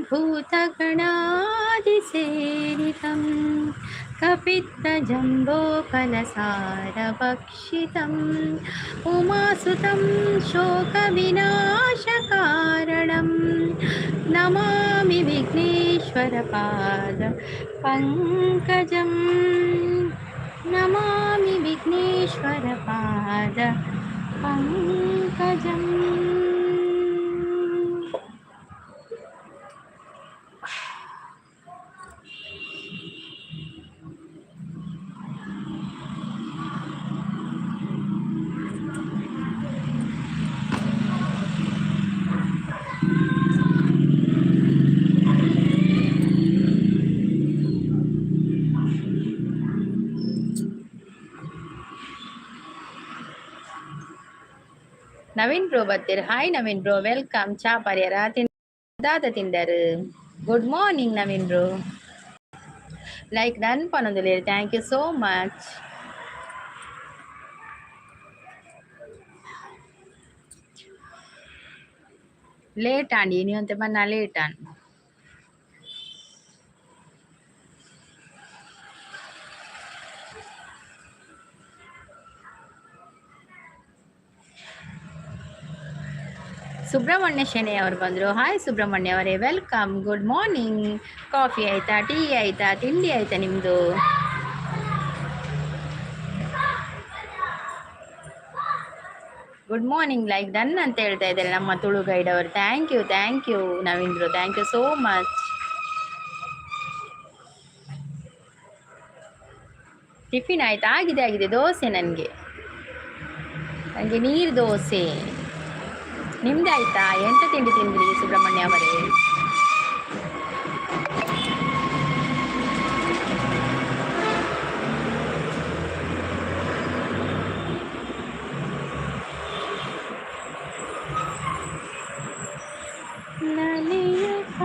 ಭೂತಗಣಾದಿಸೇವಿತಂ ಕಪಿತ್ತಜಂಬೋಫಲಸಾರಭಕ್ಷಿತಂ ಉಮಾಸುತಂ ಶೋಕವಿನಾಶಕಾರಣಂ ನಮಾಮಿ ವಿಘ್ನೇಶ್ವರಪಾದ ಪಂಕಜಂ. ನಮಾಮಿ ವಿಘ್ನೇಶ್ವರಪಾದ ಪಂಕಜಂ. ನವೀನ್ ಬ್ರೋ ಬತ್ತೀರ್. Hi Naveen bro, welcome. ಚಾ ಪರ್ಯರ? ದಾದ ತಿಂದರು? Good morning Naveen bro. Like done ಪನೊಂದುಲ್ಲೆರ್. Thank you so much. Late and ಇನಿ ಒಂತೆ ಬನ್ನ ಲೇಟ್ ಆಂಡ್. ಸುಬ್ರಹ್ಮಣ್ಯ ಶೆಣೈ ಅವರು ಬಂದರು. ಹಾಯ್ ಸುಬ್ರಹ್ಮಣ್ಯ ಅವರೇ, welcome. Good morning. Coffee ಆಯ್ತಾ? ಟೀ ಆಯ್ತಾ? ತಿಂಡಿ ಆಯ್ತಾ ನಿಮ್ಮದು? Good morning. ಲೈಕ್ ಡನ್ ಅಂತ ಹೇಳ್ತಾ ಇದ್ದಾರೆ ನಮ್ಮ ತುಳು ಗೈಡ್ ಅವರು. Thank you, thank you Naveen bro, thank you so much. Tiffin ಆಯ್ತಾ? ಆಗಿದೆ, ಆಗಿದೆ. ದೋಸೆ ನನಗೆ ನನಗೆ ನೀರು ದೋಸೆ. ನಿಮ್ದು ಆಯ್ತಾ? ಎಂತ ತಿಂಡಿ ತಿಂದ್ರಿ ಸುಬ್ರಹ್ಮಣ್ಯ ಅವರೇ? ನಲಿಯುತ್ತ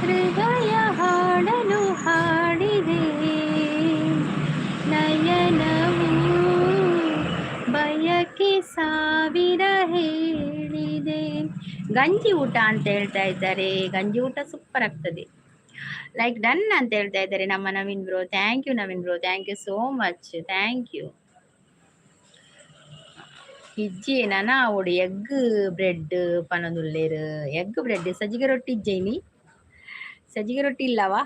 ಹೃದಯ ಹಾಡನು ಹಾಡಿದೆ, ನಯನವು ಬಯಕೆ ಸಾವಿರ ಹೇಳಿದೆ. ಗಂಜಿ ಊಟ ಅಂತ ಹೇಳ್ತಾ ಇದ್ದಾರೆ. ಗಂಜಿ ಊಟ ಸೂಪರ್ ಆಗ್ತದೆ. ಲೈಕ್ ಡನ್ ಅಂತ ಹೇಳ್ತಾ ಇದ್ದಾರೆ ನಮ್ಮ Naveen bro. Thank you Naveen bro, thank you so much, thank you. ಇಜ್ಜಿ ನನ ಆವೊಡು ಎಗ್ ಬ್ರೆಡ್ ಪನೊಂದುಲ್ಲೆರ್. ಎಗ್ ಬ್ರೆಡ್, ಸಜ್ಜಿಗೆ ರೊಟ್ಟಿ ಇಜ್ಜೈನಿ? ಸಜ್ಜಿಗೆ ರೊಟ್ಟಿ ಇಲ್ಲವಾ?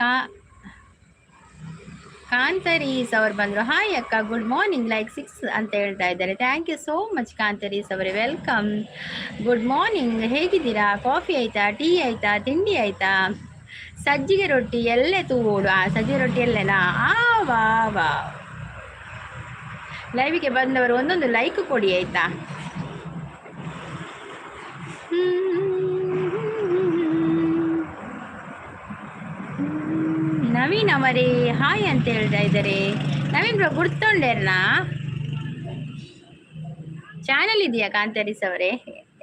ಕಾ ಕಾಂತರೀಸ್ ಅವರು ಬಂದರು. ಹಾಯ್ ಅಕ್ಕ, ಗುಡ್ ಮಾರ್ನಿಂಗ್. ಲೈಕ್ ಸಿಕ್ಸ್ ಅಂತ ಹೇಳ್ತಾ ಇದ್ದಾರೆ. Thank you so much ಕಾಂತರೀಸ್ ಅವರೇ, welcome. Good morning. ಹೇಗಿದ್ದೀರಾ? ಕಾಫಿ ಆಯ್ತಾ? ಟೀ ಆಯ್ತಾ? ತಿಂಡಿ ಆಯ್ತಾ? ಸಜ್ಜಿಗೆ ರೊಟ್ಟಿ ಎಲ್ಲೇ ತೂವೋಡು. ಆ ಸಜ್ಜಿಗೆ ರೊಟ್ಟಿ ಎಲ್ಲೇನಾ? ಆ ವಾ ವಾ. ಲೈವಿಗೆ ಬಂದವರು ಒಂದೊಂದು ಲೈಕ್ ಕೊಡಿ, ಆಯ್ತಾ? ನವೀನ್ ಅವರೇ, ಹಾಯ್ ಅಂತ ಹೇಳ್ತಾ ಇದ್ದಾರೆ. ನವೀನ್ ಬ್ರೋ, ಗುರ್ತೊಂಡೇರ್ನಾ? ಚಾನಲ್ ಇದೆಯಾ ಕಾಂತರೀಸ್ ಅವರೇ?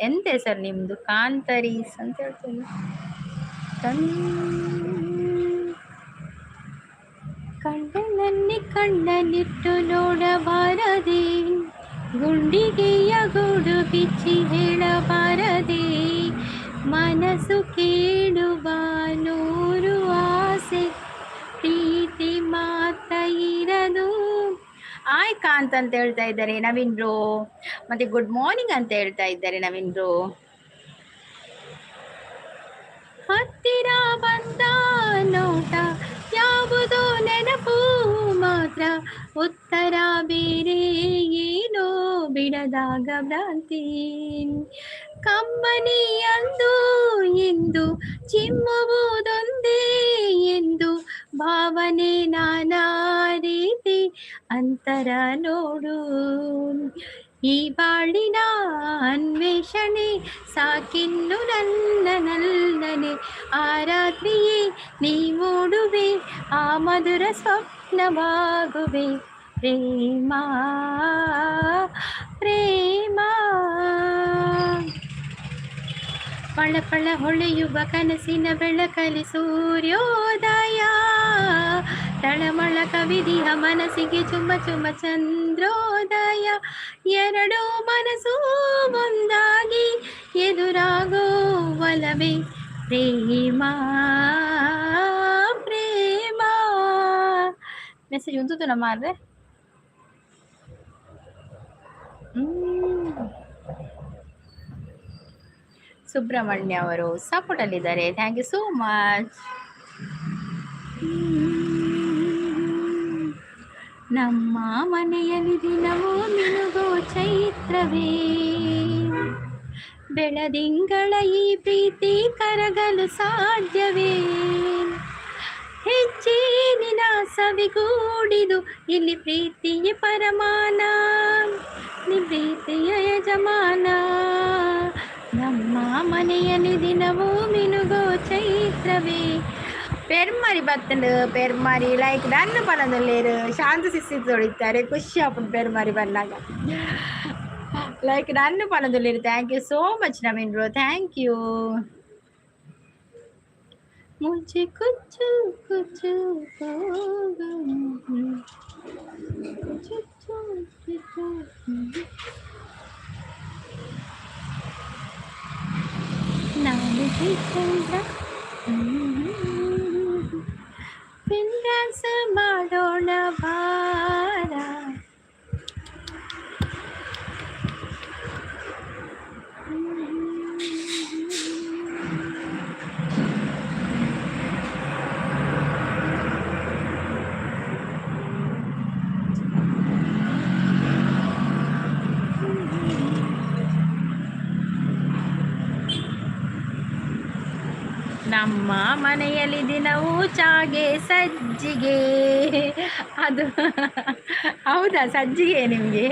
ಎಂತ ಹೆಸರು ನಿಮ್ದು? ಕಾಂತರೀಸ್ ಅಂತ ಹೇಳ್ತೇನೆ. ಕಣ್ಣನಲ್ಲಿ ಕಣ್ಣನಿಟ್ಟು ನೋಡಬಾರದೆ, ಗುಂಡಿಗೆಯ ಗೂಡು ಬಿಚ್ಚಿ ಹೇಳಬಾರದೆ, ಮನಸ್ಸು ಕೇಳುವ ನೂರು ಆಸೆ, ಪ್ರೀತಿ ಮಾತ ಇರದು. ಆಯ್ ಕಾಂತ್ ಅಂತ ಹೇಳ್ತಾ ಇದ್ದಾರೆ ನವೀನ್ ಬ್ರೋ. ಮತ್ತೆ ಗುಡ್ ಮಾರ್ನಿಂಗ್ ಅಂತ ಹೇಳ್ತಾ ಇದ್ದಾರೆ ನವೀನ್ ಬ್ರೋ. ಹತ್ತಿರ ಬಂದ ನೋಟ ಯಾವುದೋ ನೆನಪು ಮಾತ್ರ, ಉತ್ತರ ಬೇರೆ ಏನೋ ಬಿಡದಾಗ ಭ್ರಾಂತಿ. ಕಂಬನಿಯಂದು ಎಂದು ಚಿಮ್ಮುವುದೊಂದೇ ಎಂದು, ಭಾವನೆ ನಾನಾ ರೀತಿ ಅಂತರ ನೋಡು. ಈ ಬಾಳಿನ ಅನ್ವೇಷಣೆ ಸಾಕಿನ್ನು ನನ್ನ ನಲ್ಲನೆ. ಆ ರಾತ್ರಿಯೇ ನೀ ಮೂಡುವೆ, ಆ ಮಧುರ ಸ್ವಪ್ನವಾಗುವೆ. ಪ್ರೇಮ ಪ್ರೇಮ. ಪಳ ಪಳ ಹೊಳೆಯುವ ಕನಸಿನ ಬೆಳಕಲಿ ಸೂರ್ಯೋದಯ. ತಳಮಳ ಕವಿದಿಹ ಮನಸ್ಸಿಗೆ ಚುಮ ಚುಮ ಚಂದ್ರೋದಯ. ಎರಡು ಮನಸ್ಸು ಒಂದಾಗಿ ಎದುರಾಗೋ ಒಲವೇ ಪ್ರೇಮ ಪ್ರೇಮ. ಮೆಸೇಜ್ ಉಂಟು ಮಾರ್ರೆ. ಸುಬ್ರಹ್ಮಣ್ಯ ಅವರು support ಅಲ್ಲಿದ್ದಾರೆ. Thank you so much. ನಮ್ಮ ಮನೆಯಲ್ಲಿ ದಿನವೂ ಮಿನುಗೋ ಚೈತ್ರವೇ, ಬೆಳದಿಂಗಳ ಈ ಪ್ರೀತಿ ಕರಗಲು ಸಾಧ್ಯವೇ? ಹೆಚ್ಚೇನಿನ ಸವಿಗೂಡಿದು ಇಲ್ಲಿ ಪ್ರೀತಿಯ ಪರಮಾನ, ಪ್ರೀತಿಯ ಯಜಮಾನ. ನಮ್ಮ ಮನೆಯಲ್ಲಿ ದಿನವೂ ಮಿನುಗೋ ಚೈತ್ರವೇ. ಪೆರ್ಮರಿ ಬತ್ತಂಡು ಪೆರ್ಮರಿ ಲೈಕ್ ಡನ್ ಪನೊಂದುಲ್ಲೆರ್. ಶಾಂತ ಸಿಸ್ಸಿ ತೊಳಿತಾರೆ ಖುಷಿ ಆಪುಂಡು ಪೆರ್ಮರಿ ಬನ್ನಾಗ. ಲೈಕ್ ಡನ್ ಪನೊಂದುಲ್ಲೆರ್. Thank you so much Naveen bro, thank you. मुझे कुछ कुछ हो गया, कुछ कुछ. ನಾನು ಚಂದ್ರ ಡ್ಯಾನ್ಸ್ ಮಾಡೋಣ ಬಾರ. ನಮ್ಮ ಮನೆಯಲ್ಲಿ ದಿನವೂ ಚಾಗೆ ಸಜ್ಜಿಗೆ. ಅದು ಹೌದಾ? ಸಜ್ಜಿಗೆ ನಿಮಗೆ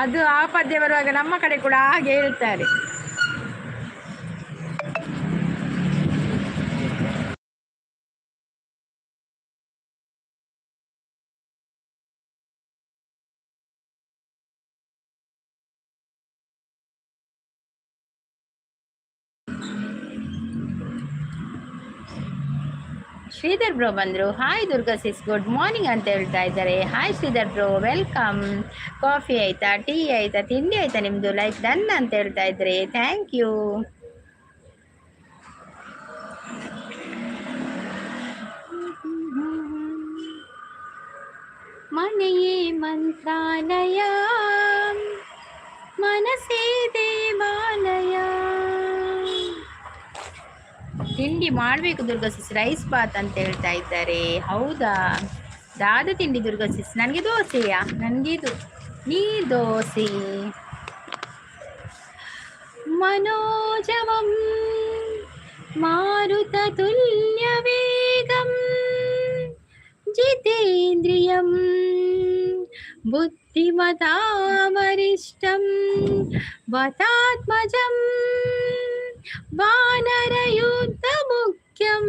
ಅದು ಆ ಪದ್ಯ ಬರುವಾಗ ನಮ್ಮ ಕಡೆ ಕೂಡ ಹಾಗೆ ಹೇಳ್ತಾರೆ. ಶ್ರೀಧರ್ ಬ್ರೋ ಬಂದರು. Hi Durga sis, good morning ಅಂತ ಹೇಳ್ತಾ ಇದ್ದಾರೆ. Hi Sridhar bro, welcome. Coffee ಆಯಿತಾ, ಟೀ ಆಯಿತಾ, ತಿಂಡಿ ಆಯಿತಾ ನಿಮ್ಮದು? ಲೈಕ್ ಡನ್ ಅಂತ ಹೇಳ್ತಾ ಇದ್ದಾರೆ. Thank you. ಮನೆಯೇ ಮಂತ್ರಾಲಯ, ಮನಸ್ಸೇ ದೇವಾಲಯ. ತಿಂಡಿ ಮಾಡಬೇಕು ದುರ್ಗಾ ಸಿಸ್, ರೈಸ್ ಬಾತ್ ಅಂತ ಹೇಳ್ತಾ ಇದ್ದಾರೆ. ಹೌದಾ? ದಾದ ತಿಂಡಿ ದುರ್ಗಾ ಸಿಸ್? ನನಗೆ ದೋಸೆಯಾ? ನನಗಿದು ನೀರು ದೋಸೆ. ಮನೋಜವಂ ಮಾರುತತುಲ್ಯ ವೇಗಂ ಜಿತೇಂದ್ರಿಯಂ ಬುದ್ಧಿಮತಾಮರಿಷ್ಟಂ ವತಾತ್ಮಜಂ वानरयुद्धमुख्यं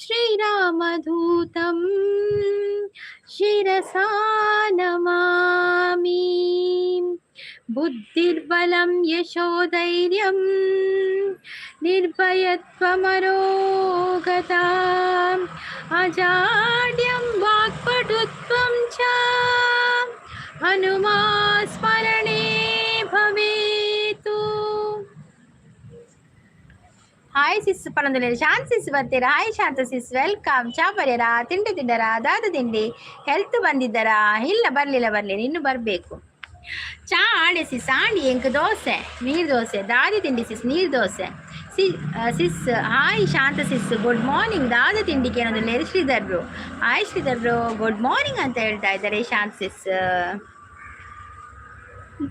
श्रीरामदूतं शिरसा नमामि. बुद्धिर्बलं यशोधैर्यं निर्भयत्वमरोगताम् अजाड्यं वाक्पटुत्वं च हनुमास्मरणे भवेतु. ಹಾಯ್ ಸಿಸ್ ಪನೊಂದುಲ್ಲೆರ್. ಶಾಂತ ಸಿಸ್ ಬರ್ತೀರಾ? ಹಾಯ್ ಶಾಂತ ಸಿಸ್, welcome. ಚಾ ಬರ್ಯರಾ? ತಿಂಡಿ ತಿಂಡರಾ? ದಾದ ತಿಂಡಿ? ಹೆಲ್ತ್ ಬಂದಿದ್ದರಾ? ಇಲ್ಲ, ಬರಲಿಲ್ಲ, ಬರಲಿಲ್ಲ, ಇನ್ನು ಬರಬೇಕು. ಚಾ ಆಂಡೆ ಸಿಸ್, ಆಂಡಿ. ಎಂಕ್ ದೋಸೆ, ನೀರು ದೋಸೆ. ದಾದಿ ತಿಂಡಿ ಸಿಸ್? ನೀರು dosa C sis. Hi Shanta sis, good morning. ದಾದ ತಿಂಡಿ ಕೇನೊಂದುಲ್ಲೆರ್ Sridhar bro. Hi Sridhar bro, good morning ಅಂತ ಹೇಳ್ತಾ ಇದ್ದಾರೆ ಶಾಂತ ಸಿಸ್.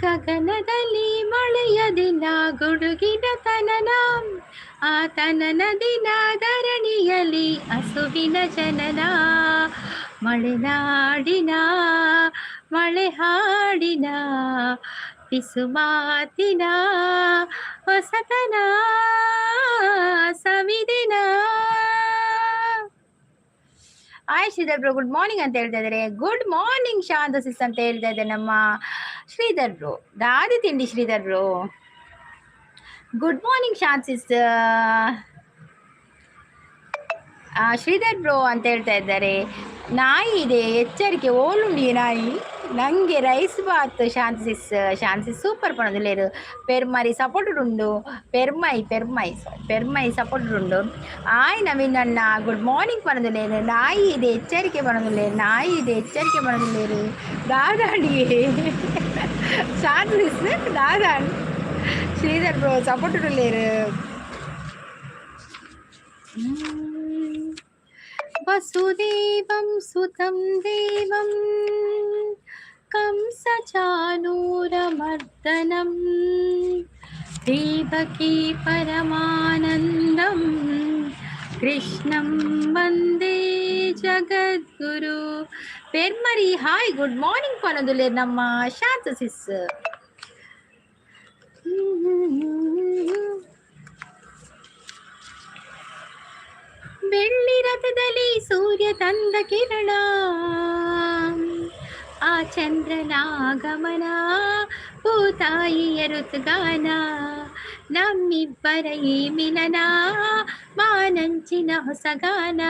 ಗಗನದಲ್ಲಿ ಮಳೆಯ ದಿನ ಗುಡುಗಿನ ತನನ, ಆತನನ ದಿನ ಧರಣಿಯಲಿ ಹಸುವಿನ ಜನನ. ಮಳೆನಾಡಿನ ಮಳೆ ಹಾಡಿನ ಪಿಸುಮಾತಿನ ಹೊಸತನ ಸವಿದಿನ. Hi Sridhar bro, good morning ಅಂತ ಹೇಳ್ತಾ ಇದ್ದಾರೆ. ಗುಡ್ ಮಾರ್ನಿಂಗ್ ಶಾಂತ ಸಿಸ್ ಅಂತ ಹೇಳ್ತಾ ಇದ್ದಾರೆ ನಮ್ಮ ಶ್ರೀಧರ್ ಬ್ರೋ. ದಾದಿ ತಿಂಡಿ Sridhar bro? Good morning Shant sis. Sridhar bro ಅಂತ ಹೇಳ್ತಾ ಇದ್ದಾರೆ. ನಾಯಿ ಇದೆ, ಎಚ್ಚರಿಕೆ. ಓಲುಂಡಿ ನಾಯಿ. ನಂಗೆ ರೈಸ್ ಬಾತ್. ಶಾಂತಿಸ್, ಶಾಂತಿಸ್ ಸೂಪರ್ ಪಣೊಂದುಲ್ಲೆರ್. ಪೆರ್ಮರಿ ಸಪೋರ್ಟ್ ಉಂಡು. ಪೆರ್ಮೈ, ಪೆರ್ಮೈ, ಪೆರ್ಮೈ ಸಪೋರ್ಟ್ ಉಂಡು. ಆಯ್ ನವೀನ್ ಅಣ್ಣ, ಗುಡ್ ಮಾರ್ನಿಂಗ್ ಪಣೊಂದುಲ್ಲೆರ್. ನಾಯಿ ಇದೆ, ಎಚ್ಚರಿಕೆ ಪಣೊಂದುಲ್ಲೆರ್. ನಾಯಿ ಇದೆ, ಎಚ್ಚರಿಕೆ ಪಣೊಂದುಲ್ಲೆರ್. ದಾದಾಂಡಿ ಶಾಂತಿಸ್, ದಾದಾಂಡ್? ಶ್ರೀಧರ್ ಬ್ರೋ ಸಪೋರ್ಟ್ ಉಲ್ಲೆರ್. ವಸುದೇವಂ ಸುತಂ ದೇವಂ ಕಂಸಚಾನೂರಮರ್ದನಂ ದೇವಕೀ ಪರಮಾನಂದಂ ಕೃಷ್ಣಂ ವಂದೇ ಜಗದ್ಗುರು. ಪೆರ್ಮರಿ ಹಾಯ್, ಗುಡ್ ಮಾರ್ನಿಂಗ್ ಪನೊಂದುಲ್ಲೆರ್ ನಮ್ಮ ಶಾಂತ ಸಿಸ್. ಬೆಳ್ಳಿ ರಥದಲ್ಲಿ ಸೂರ್ಯ ತಂದ ಕಿರಣ, ಆ ಚಂದ್ರನ ಆಗಮನ, ಭೂತಾಯಿಯ ಋತುಗಾನ, ನಮ್ಮಿಬ್ಬರ ಈ ಮಿಲನ ಮಾನಂಚಿನ ಹೊಸಗಾನ.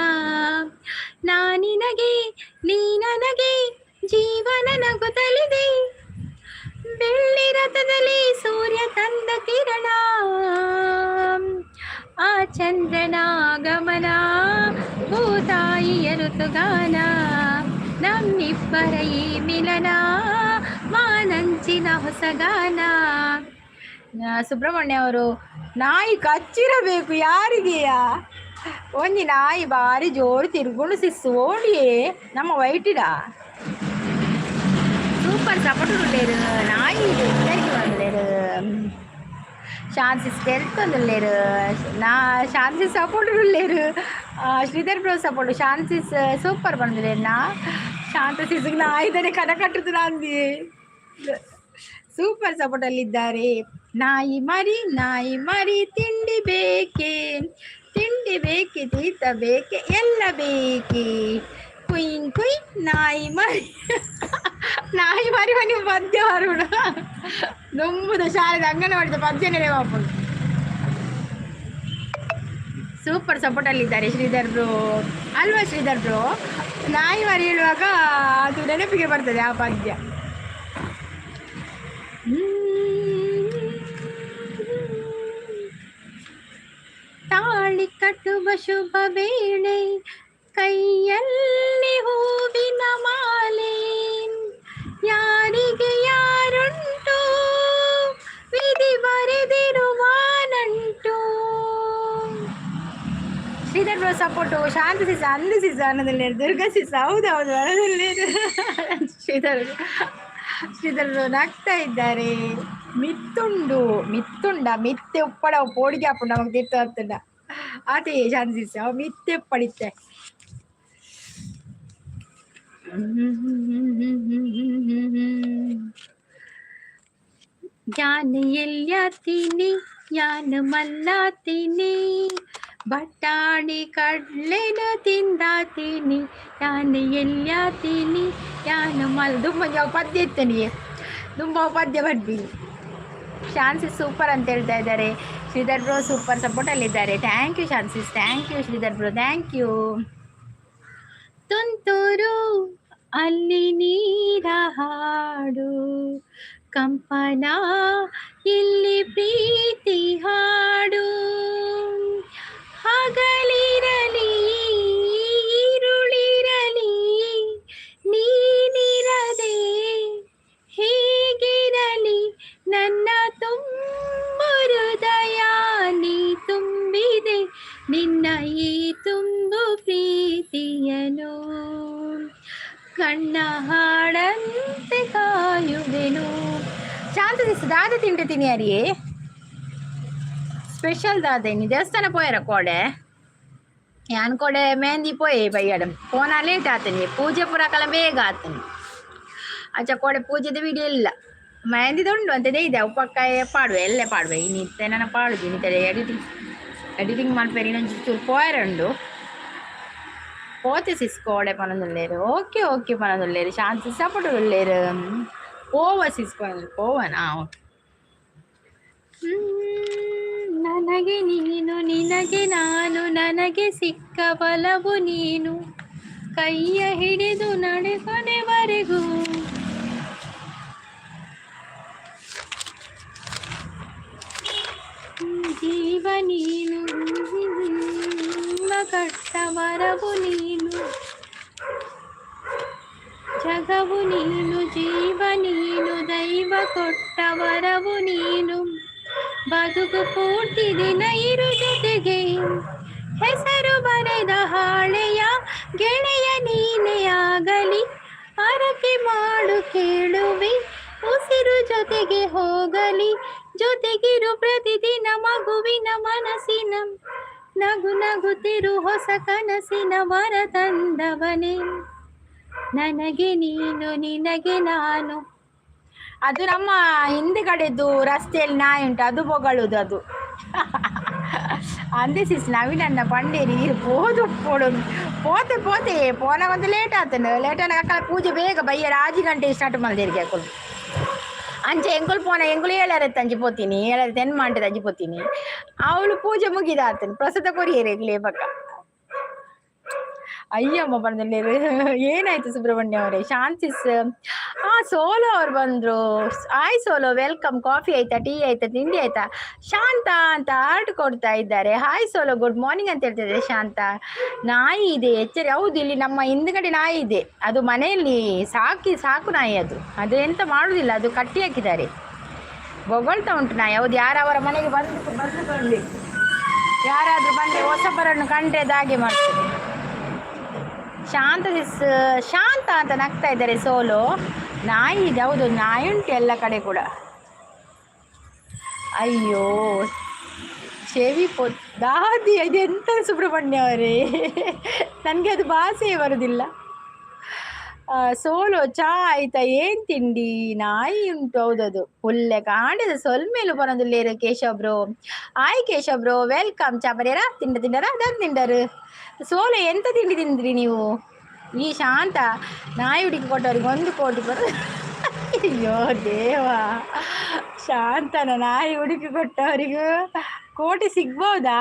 ನಾನಿನಗೆ, ನೀ ನನಗೆ, ಜೀವನ ನಗುತ್ತಲಿದೆ. ಬೆಳ್ಳಿ ರಥದಲ್ಲಿ ಸೂರ್ಯ ತಂದ ಕಿರಣ, ಆ ಚಂದ್ರನ ಆಗಮನ, ಭೂತಾಯಿಯ ಋತುಗಾನ, ನಮ್ಮಿಬ್ಬರ ಈ ಮಿಲನ ಮಾನಂಚಿನ ಹೊಸಗಾನ. ಸುಬ್ರಹ್ಮಣ್ಯ ಅವರು, ನಾಯಿ ಕಚ್ಚಿರಬೇಕು ಯಾರಿಗೆಯಾ? ಒಂಜಿ ನಾಯಿ ಬಾರಿ ಜೋರು ತಿರುಗುಂಡು ಸಿಸ್ಸು ಓಡಿಯೇ ನಮ್ಮ ವೈಟಿಡ. ಸೂಪರ್ ಸಪೋರ್ಟ್ ಉಲ್ಲೆರ್. ನಾಯಿ ಇದೆ, ಎಚ್ಚರಿಕೆ ಬಂದುಲ್ಲೆರ್. ಶಾಂತಿ ತೆಲ್ತೊಂದುಲ್ಲೆರ್. ನಾ ಶಾಂತಿ ಸಪೋರ್ಟ್ ಉಲ್ಲೆರ್. Sridhar bro support. Shanti sis super ಬಂದುಲ್ಲೆರ್. ನಾ ಶಾಂತ ಸಿಸ್ಗೆ ನಾಯಿದನೆ ಕನ ಕಟ್ಟುದು ನಾಂದಿ. ಸೂಪರ್ ಸಪೋರ್ಟ್ ಅಲ್ಲಿದ್ದಾರೆ. ನಾಯಿ ಮರಿ, ನಾಯಿ ಮರಿ, ತಿಂಡಿ ಬೇಕೆ, ತಿಂಡಿ ಬೇಕೆ, ತೀತ ಬೇಕೆ, ಎಲ್ಲ ಬೇಕೆ, ಕುಯ್ ಕುಯ್ ನಾಯಿ ಮರಿ, ನಾಯಿ ಮರಿ. ನೀವು ಪದ್ಯ ಬರುಣ ದುಂಬುದ ಶಾಲೆದ ಅಂಗನವಾಡಿದ ಪದ್ಯ ನೆನಪಾಪುಂಡು. ಸೂಪರ್ ಸಪೋರ್ಟ್ ಅಲ್ಲಿದ್ದಾರೆ ಶ್ರೀಧರ್ ಬ್ರೋ, ಅಲ್ವಾ ಶ್ರೀಧರ್ ಬ್ರೋ? ನಾಯಿ ಮರಿ ಹೇಳುವಾಗ ಅದು ನೆನಪಿಗೆ ಬರ್ತದೆ ಆ ಪದ್ಯ. ತಾಳಿ ಕಟ್ಟುವ ಶುಭ ವೇಳೆ, ಕೈಯಲ್ಲಿ ಹೂವಿನ ಮಾಲೆ, ಯಾರಿಗೆ ಯಾರುಂಟು, ವಿಧಿ ಬರೆದಿರುವ ನಂಟು. Sridhar bro support. Shanti sis, ಅಂದು ಸಿಸ ಅನ್ನೋದಿಲ್ಲ. ದುರ್ಗಾ ಸಿಸ, ಹೌದು ಹೌದು ಅನ್ನೋದಿಲ್ಲ. ಶ್ರೀಧರ್, ಶ್ರೀಧರ್ ಬ್ರೋ ನಗ್ತಾ ಇದ್ದಾರೆ. ಮಿತ್ತುಂಡು, ಮಿತ್ತುಂಡ ಮಿತ್ತೆ ಉಪ್ಪಡ ಪೋಡಿಗೆ ಹಾಪುಂಡು ನಮಗೆ ತಿರ್ತು ಹತ್ತುಂಡ ಆತೆ. ಶಾಂತಿ ಸಿಸ ಮಿತ್ತೆ ಪಡಿತ್ತೆ. ಯಾನ್ ಎಲ್ಯಾತೀನಿ, ಯಾನ್ ಮಲ್ಲಾತೀನಿ, ಬಟಾಣಿ ಕಡ್ಲೆನ ತಿಂದಾತೀನಿ. ಯಾನ್ ಎಲ್ಯಾತೀನಿ, ಯಾನ್ ಮಲ್ ದುಂಬ ಪದ್ಯ ಇತ್ತನಿಗೆ ದುಂಬ ಪದ್ಯ ಬರ್ಬಿ. ಶಾನ್ಸಿಸ್ ಸೂಪರ್ ಅಂತ ಹೇಳ್ತಾ ಇದ್ದಾರೆ. ಶ್ರೀಧರ್ ಬ್ರೋ ಸೂಪರ್ ಸಪೋರ್ಟಲ್ಲಿದ್ದಾರೆ. Thank you Shan sis, thank you Sridhar bro, thank you. ತುಂತುರು ಅಲ್ಲಿ ನೀರ ಹಾಡು, ಕಂಪನ ಇಲ್ಲಿ ಪ್ರೀತಿ ಹಾಡು. ಹಗಲಿರಲಿ ಇರುಳಿರಲಿ, ನೀನಿರದೆ ಹೇಗಿರಲಿ? ನನ್ನ ತುಂಬು ಹೃದಯ ನೀ ತುಂಬಿದೆ, ನಿನ್ನ ಈ ತುಂಬು ಪ್ರೀತಿಯನು ಕಣ್ಣ ಹಾಡಂತೆ ಕಾಯುವೆನು. ಶಾಂತ ದಿವಸ ದಾದ ತಿಂಡಿ ತಿನ್ನಿಯಾರಿಯೇ? ಸ್ಪೆಷಲ್ ದಾದ ಇನಿ? ದೇವಸ್ಥಾನ ಪೋಯರ ಕೋಡೆ? ಯಾನ್ ಕೋಡೆ ಮೆಹಂದಿ ಪೋಯೆ ಬಯ್ಯಡ. ಪೋನ ಲೇಟ್ ಆತನಿ, ಪೂಜೆ ಪೂರ ಕಲ ಬೇಗ ಆತನಿ. ಅಚ್ಚ ಕೋಡೆ ಪೂಜೆದ ವಿಡಿಯೋ ಇಲ್ಲ, ಮೆಹಂದಿದ ಉಂಡು ಅಂತ ಇದೆ. ಉಪ್ಪಕ್ಕಾಯ ಪಾಡುವೆ, ಎಲ್ಲೇ ಪಾಡುವೆ. ಇನ್ನಿತ್ತೆ ನನ್ನ ಪಾಡುದು ಇನ್ನಿತ್ತೆ ಎಡಿಟಿಂಗ್ ಎಡಿಟಿಂಗ್ ಮಲ್ಪೆರೆ ಇನ್ನೊಂದು ಚೂರು ಪೋಯರೆ ಉಂಡು. ಪೋತೆ ಸಿಸ್ ಕೋಡೆ ಪನೊಂದುಲ್ಲೆರ್. ಓಕೆ ಓಕೆ ಪನೊಂದುಲ್ಲೆರ್. ಶಾಂತಿ ಸಪೋರ್ಟ್ ಉಲ್ಲೆರ್. ಪೋವ ಸಿಸ್ ಪನೊಂದು ಪೋವನಾ? ಓಕೆ. ನನ್ನ ನನಗೆ ನೀನು, ನಿನಗೆ ನಾನು, ನನಗೆ ಸಿಕ್ಕ ಬಲವು ನೀನು, ಕೈಯ ಹಿಡಿದು ನಡೆ ಕೊನೆವರೆಗೂ. ಜೀವ ನೀನು, ಕಟ್ಟ ಮರವು ನೀನು, ಜಗವು ನೀನು, ಜೀವ ನೀನು, ದೈವ ಕೊಟ್ಟ ವರವು ನೀನು, ಬದುಕು ಪೂರ್ತಿ ದಿನ ಇರು ಜೊತೆಗೆ, ಹೆಸರು ಬರೆದ ಹಾಳೆಯ ಗೆಳೆಯ ನೀನೇ ಆಗಲಿ, ಹರಕೆ ಮಾಡು ಕೇಳುವೆ, ಉಸಿರು ಜೊತೆಗೆ ಹೋಗಲಿ, ಜೊತೆಗಿರು ಪ್ರತಿದಿನ ಮಗುವಿನ ಮನಸ್ಸಿನ, ನಗು ನಗುತ್ತಿರು ಹೊಸ ಕನಸಿನ ವರ ತಂದವನೇ, ನನಗೆ ನೀನು, ನಿನಗೆ ನಾನು. ಅದು ನಮ್ಮ ಹಿಂದ್ಗಡೆದ್ದು ರಸ್ತೆಯಲ್ಲಿ ನಾಯಿ ಉಂಟು, ಅದು ಬೊಗಳುದು ಅದು. ಅಂದೆ ಸಿಸ್ ನವೀನನ್ನ ಪಂಡೇರಿ ಪೋದು ಪೋಡು ಪೋತೆ ಪೋತೆ ಪೋನ ಒಂದು ಲೇಟ್ ಆತನು. ಲೇಟ್ ಅಕ್ಕ ಪೂಜೆ ಬೇಗ ಬಯ್ಯ 6 ಗಂಟೆ ಸ್ಟಾರ್ಟ್ ಮಲ್ದೇರಿಗೆ ಅಕ್ಕಲು. ಅಂಚೆ ಎಂಕುಲು ಪೋನ ಎಂಕುಲು 7 ತಂಜಿ ಪೋತೀನಿ, 7 ತೆನ್ ಮಾಂಟೆ ತಂಜಿ ಪೋತೀನಿ. ಅವಳು ಪೂಜೆ ಮುಗಿದಾತನು, ಪ್ರಸಾದ ಕೊರಿಯರೆ ಪಕ್ಕ. ಅಯ್ಯಮ್ಮ ಬಂದಲ್ಲಿ ಏನಾಯ್ತು ಸುಬ್ರಹ್ಮಣ್ಯ ಅವರೇ? ಶಾಂತಿಸ್ ಸೋಲೋ ಅವ್ರು ಬಂದ್ರು. ಆಯ್ ಸೋಲೋ, welcome. Coffee ಆಯ್ತಾ, ಟೀ ಆಯ್ತಾ, ತಿಂಡಿ ಆಯ್ತಾ? ಶಾಂತ ಅಂತ ಹಾರ್ಟ್ ಕೊಡ್ತಾ ಇದ್ದಾರೆ. ಹಾಯ್ ಸೋಲೋ, ಗುಡ್ ಮಾರ್ನಿಂಗ್ ಅಂತ ಹೇಳ್ತಿದ್ದಾರೆ ಶಾಂತ. ನಾಯಿ ಇದೆ ಎಚ್ಚರಿ. ಹೌದು, ಇಲ್ಲಿ ನಮ್ಮ ಹಿಂದ್ಗಡೆ ನಾಯಿ ಇದೆ. ಅದು ಮನೆಯಲ್ಲಿ ಸಾಕಿ ಸಾಕು ನಾಯಿ ಅದು. ಅದು ಎಂತ ಮಾಡುದಿಲ್ಲ, ಅದು ಕಟ್ಟಿ ಹಾಕಿದ್ದಾರೆ. ಬೊಗಳ್ತಾ ಉಂಟು ನಾಯಿ. ಹೌದು, ಯಾರು ಅವರ ಮನೆಗೆ ಬಂದು ಬಂದು ಯಾರಾದರೂ ಬಂದರೆ, ಹೊಸಬರನ್ನು ಕಂಡ್ರೆ ಅದು ಹಾಗೆ ಮಾಡ್ತದೆ. ಶಾಂತ ಶಾಂತ ಅಂತ ನಗ್ತಾ ಇದ್ದಾರೆ ಸೋಲು. ನಾಯಿ ಇದೆ, ಹೌದು, ನಾಯಿ ಉಂಟು ಎಲ್ಲ ಕಡೆ ಕೂಡ. ಅಯ್ಯೋ, ಚೆವಿ ದಾದಿ, ಇದು ಎಂತ ಸುಬ್ರಹ್ಮಣ್ಯ ಅವರೇ? ನನಗೆ ಅದು ಭಾಷೆಯೇ ಬರುವುದಿಲ್ಲ. ಸೋಲು, ಚಾ ಆಯ್ತಾ, ಏನ್ ತಿಂಡಿ? ನಾಯಿ ಉಂಟು, ಹೌದದು. ಪುಲ್ಲೆ ಕಾಂಡದ ಸೊಲ್ಮೇಲು ಬರೋದಿಲ್ಲೇರು. ಕೇಶವ್ ಬ್ರೋ, ಆಯ್ ಕೇಶವ್ ಬ್ರೋ, welcome. ಚಾ ಬರೀರಾ? ತಿಂಡ ತಿಂಡರ ದನ್ ತಿಂಡರು. ಸೋಲು, ಎಂತ ತಿಂಡಿ ತಿಂದ್ರಿ ನೀವು? ಈ ಶಾಂತ ನಾಯಿ ಹುಡುಕಿ ಕೊಟ್ಟವ್ರಿಗೆ 1 ಕೋಟಿ ಬರ. ಅಯ್ಯೋ ದೇವಾ, ಶಾಂತನ ನಾಯಿ ಹುಡುಕಿ ಕೊಟ್ಟವರಿಗೂ ಕೋಟಿ ಸಿಗ್ಬೋದಾ?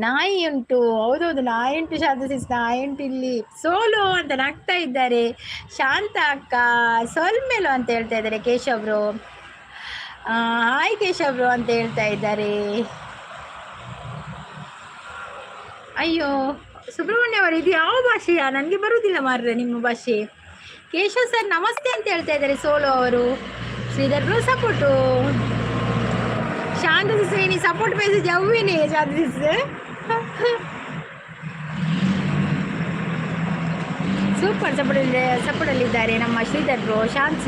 ನಾಯಿ ಉಂಟು, ಹೌದೌದು, ನಾಯಿ ಉಂಟು. ಶಾಂತ ಸಿಸ್, ನಾಯಿ ಉಂಟು ಇಲ್ಲಿ. ಸೋಲು ಅಂತ ನಗ್ತಾ ಇದ್ದಾರೆ. ಶಾಂತ ಅಕ್ಕ ಸೊಲ್ಮೇಲು ಅಂತ ಹೇಳ್ತಾ ಇದ್ದಾರೆ. ಕೇಶವ್ರು, ಹಾಯ್ ಕೇಶವ್ರು ಅಂತ ಹೇಳ್ತಾ ಇದ್ದಾರೆ. ಅಯ್ಯೋ ಸುಬ್ರಹ್ಮಣ್ಯ ಅವರು, ಇದು ಯಾವ ಭಾಷೆಯಾ? ನನಗೆ ಬರುವುದಿಲ್ಲ ಮಾರ್ರೆ ನಿಮ್ಮ ಭಾಷೆ. ಕೇಶವ್ ಸರ್ ನಮಸ್ತೆ ಅಂತ ಹೇಳ್ತಾ ಇದ್ದಾರೆ ಸೋಲು ಅವರು. Sridhar bro support. Shanta Shreni support message ಅವ್ವೇನೆ. ಶಾಂತ ಸೂಪರ್ ಸಪೋರ್ಟ್ ಸಪೋರ್ಟಲ್ಲಿದ್ದಾರೆ ನಮ್ಮ Sridhar bro, Shant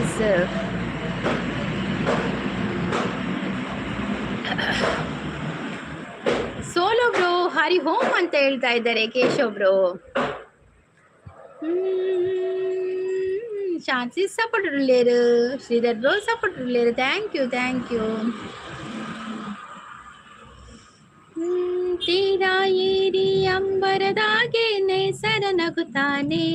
solo bro, Hari Om ಅಂತ ಹೇಳ್ತಾ ಇದ್ದಾರೆ ಕೇಶವ್ ಬ್ರೋ. ಶಾಂತಿ ಸಪೋರ್ಟ್ ಲೇರು, ಶ್ರೀಧರ್ ಬ್ರೋ ಸಪೋರ್ಟ್ ಲೇರು. Thank you, thank you. ತೀರಾ ಏರಿ ಅಂಬರದಾಗೆ ನೇಸರ ನಗುತ್ತಾನೆ,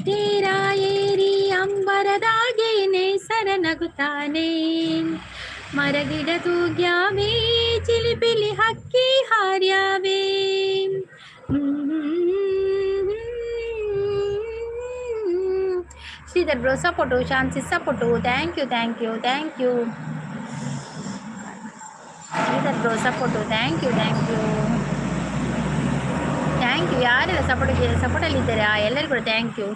ತೀರಾ ಏರಿ ಅಂಬರದಾಗೆ ನೇಸರ ನಗುತ್ತಾನೆ, ಮರಗಿಡ ತೂಗ್ಯಾವೆ, ಚಿಲಿಪಿಲಿ ಹಕ್ಕಿ ಹಾರ್ಯಾವೆ. Sridhar bro support, Shanti support. Thank you, thank you, thank you. Sridhar bro support, thank you, thank you, thank you. ಯಾರೆಲ್ಲ ಸಪೋರ್ಟಲ್ಲಿದ್ದಾರೆ ಆ ಎಲ್ಲರಿಗೂ ಕೂಡ thank you.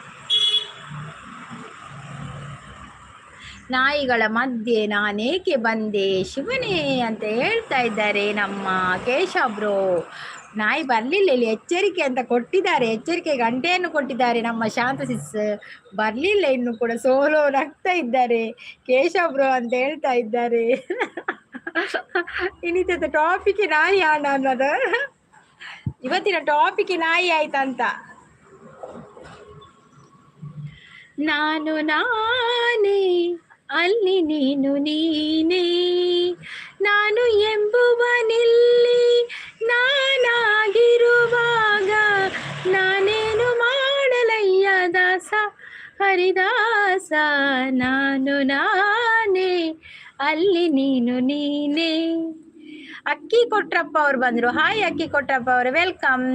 ನಾಯಿಗಳ ಮಧ್ಯೆ ನಾನೇಕೆ ಬಂದೆ ಶಿವನೇ ಅಂತ ಹೇಳ್ತಾ ಇದ್ದಾರೆ ನಮ್ಮ ಕೇಶವ್ ಬ್ರೋ. ನಾಯಿ ಬರಲಿಲ್ಲ ಇಲ್ಲಿ, ಎಚ್ಚರಿಕೆ ಅಂತ ಕೊಟ್ಟಿದ್ದಾರೆ, ಎಚ್ಚರಿಕೆ ಗಂಟೆಯನ್ನು ಕೊಟ್ಟಿದ್ದಾರೆ ನಮ್ಮ ಶಾಂತ ಸಿಸ್. ಬರಲಿಲ್ಲ ಇನ್ನು ಕೂಡ. ಸೋಲೋ ನಗ್ತಾ ಇದ್ದಾರೆ, ಕೇಶವ್ ಬ್ರೋ ಅಂತ ಹೇಳ್ತಾ ಇದ್ದಾರೆ. ಇನ್ನಿತದ ಟಾಪಿಕ್ ನಾಯಿ ಅನ್ನೋದು, ಇವತ್ತಿನ ಟಾಪಿಕ್ ನಾಯಿ ಆಯ್ತಂತ. ನಾನು ನಾನೇ ಅಲ್ಲಿ ನೀನು ನೀನೇ, ನಾನು ಎಂಬುವನಿಲ್ಲಿ ನಾನಾಗಿರುವಾಗ ನಾನೇನು ಮಾಡಲಯ್ಯ ದಾಸ ಹರಿದಾಸ. ನಾನು ನಾನೇ ಅಲ್ಲಿ ನೀನು ನೀನೇ. ಅಕ್ಕಿ ಕೊಟ್ರಪ್ಪ ಅವ್ರು ಬಂದರು. ಹಾಯ್ ಅಕ್ಕಿ ಕೊಟ್ರಪ್ಪ ಅವರು, welcome.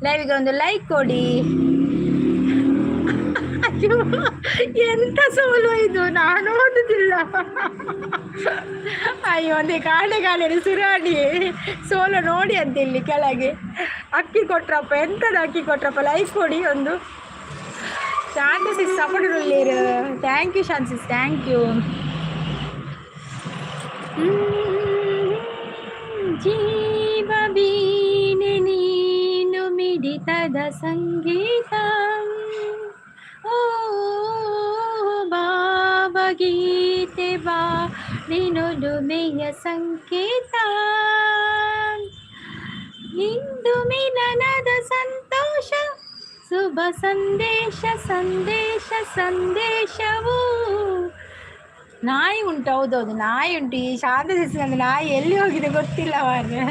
ಲೈವ್ಗೆ ಒಂದು ಲೈಕ್ ಕೊಡಿ. ಅಯ್ಯೋ, ಎಂತ ಸೋಲು ಇದು, ನಾನು ಓದುದಿಲ್ಲ. ಅಯ್ಯೋ, ಒಂದೇ ಕಾಡೆ ಕಾಡೆ ಸುರಾಡಿ ಸೋಲು ನೋಡಿ ಅಂತ ಇಲ್ಲಿ ಕೆಳಗೆ. ಅಕ್ಕಿ ಕೊಟ್ರಪ್ಪ, ಎಂತದ ಅಕ್ಕಿ ಕೊಟ್ರಪ್ಪ? ಲೈಕ್ ಕೊಡಿ ಒಂದು. ಶಾಂತಿ support. Thank you Shanti, thank you. ಜೀವ ಬೀಣೆ ನೀನು, ಮಿಡಿತದ ಸಂಗೀತ. ಓ ಭಾವಗೀತೆ ಬಾ ನಿನುಲುಮೆಯ ಸಂಕೇತ. ಇಂದು ಮಿಲನದ ಸಂತೋಷ, ಶುಭ ಸಂದೇಶ, ಸಂದೇಶ, ಸಂದೇಶವು. ನಾಯಿ ಉಂಟು, ಹೌದೌದು, ನಾಯಿ ಉಂಟು. ಈ ಶಾಂತ ಶಿಸ್ತಿನ ನಾಯಿ ಎಲ್ಲಿ ಹೋಗಿದೆ ಗೊತ್ತಿಲ್ಲ ಮಾರ್ರೆ.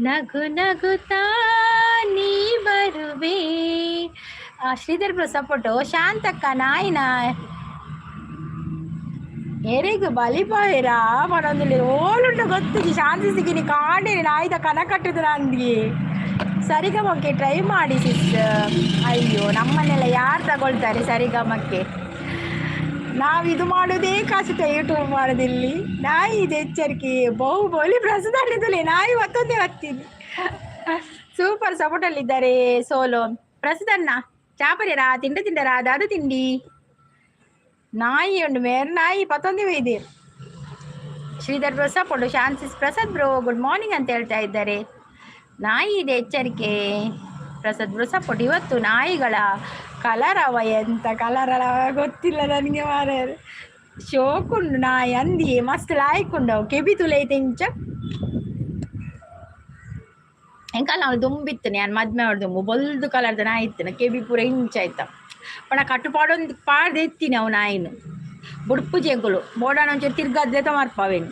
ನಗು ನಗುತ್ತಾ ನೀ ಬರುವೆ. Sridhar bro support. ಶಾಂತಕ್ಕ, ನಾಯಿನ ಎರೆಗ್ ಬಲಿಪಾಯೆರಾ ಪನೊಂದುಲ್ಲೆರ್. ಓಲುಂಡು ಗೊತ್ತಿಜ್ಜಿ. ಶಾಂತಿ ಸಿಗಿನಿ ಕಾಂಡೆನೆ ನಾಯಿದ ಕನ ಕಟ್ಟುದು ಅಂದ್ಗೆ. ಸರಿಗಮಕ್ಕೆ ಟ್ರೈ ಮಾಡಿ ಸಿಸ್. ಅಯ್ಯೋ, ನಮ್ಮನ್ನೆಲ್ಲ ಯಾರು ತಗೊಳ್ತಾರೆ ಸರಿಗಮಕ್ಕೆ? ನಾವು ಇದು ಮಾಡೋದೇ ಕಷ್ಟ, ಯೂಟ್ಯೂಬ್ ಮಾಡೋದಿಲ್ಲಿ. ನಾಯಿ ಇದೆ ಎಚ್ಚರಿಕೆ. ಬಹು ಪ್ರಸಾದ ನಾಯಿ ಒತ್ತೊಂದೇ ಒತ್ತೀನಿ. Super ಸಪೋರ್ಟಲ್ಲಿದ್ದಾರೆ solo. ಪ್ರಸಾದಣ್ಣ, ಚಾಪರಿರಾ? ತಿಂಡಿ ತಿಂಡರಾ? ದಾದ ತಿಂಡಿ? ನಾಯಿ ಉಂಡು ಮೇರ್, ನಾಯಿ ಪತ್ತೊಂದೇ ಇದೆ. Sridhar bro support. Shan sis Prasad bro good morning ಅಂತ ಹೇಳ್ತಾ ಇದ್ದಾರೆ. ನಾಯಿ ಇದೆ ಎಚ್ಚರಿಕೆ. Prasad bro support. ಇವತ್ತು ನಾಯಿಗಳ ಕಲರವ, ಎಂತ ಕಲರವ ಗೊತ್ತಿಲ್ಲ ನನಗೆ ಮಾರ್ರೆ. ಶೋಕುಂಡು ನಾಯಿ ಅಂದಿ, ಮಸ್ತ್ ಲಾಯ್ಕುಂಡು ಅವು. ಕೆಬಿ ತುಲೈತೆ ಇಂಚ. ಎಂಕಲ್ ನಾವು ದುಂಬಿತ್ತನೆ, ಯಾನ್ ಮದ್ಮೆ ದುಂಬು ಬೊಲ್ದು ಕಲರ್ದ ನಾಯಿ ಇತ್ತಿನ. ಕೆಬಿ ಪೂರ ಇಂಚ ಆಯ್ತ. ಪಂಡ ಕಟ್ಟು ಪಾಡೊಂದು ಪಾಡ್ದು ಎತ್ತಿನಿ ಅವು ನಾಯಿನು. ಬುಡ್ಪುಜಿ ಎಂಕುಲು ಬೋಡಾನ ಒಂಚೂರು ತಿರ್ಗದ್ಲೆತ ಮರ್ಪವೇನು.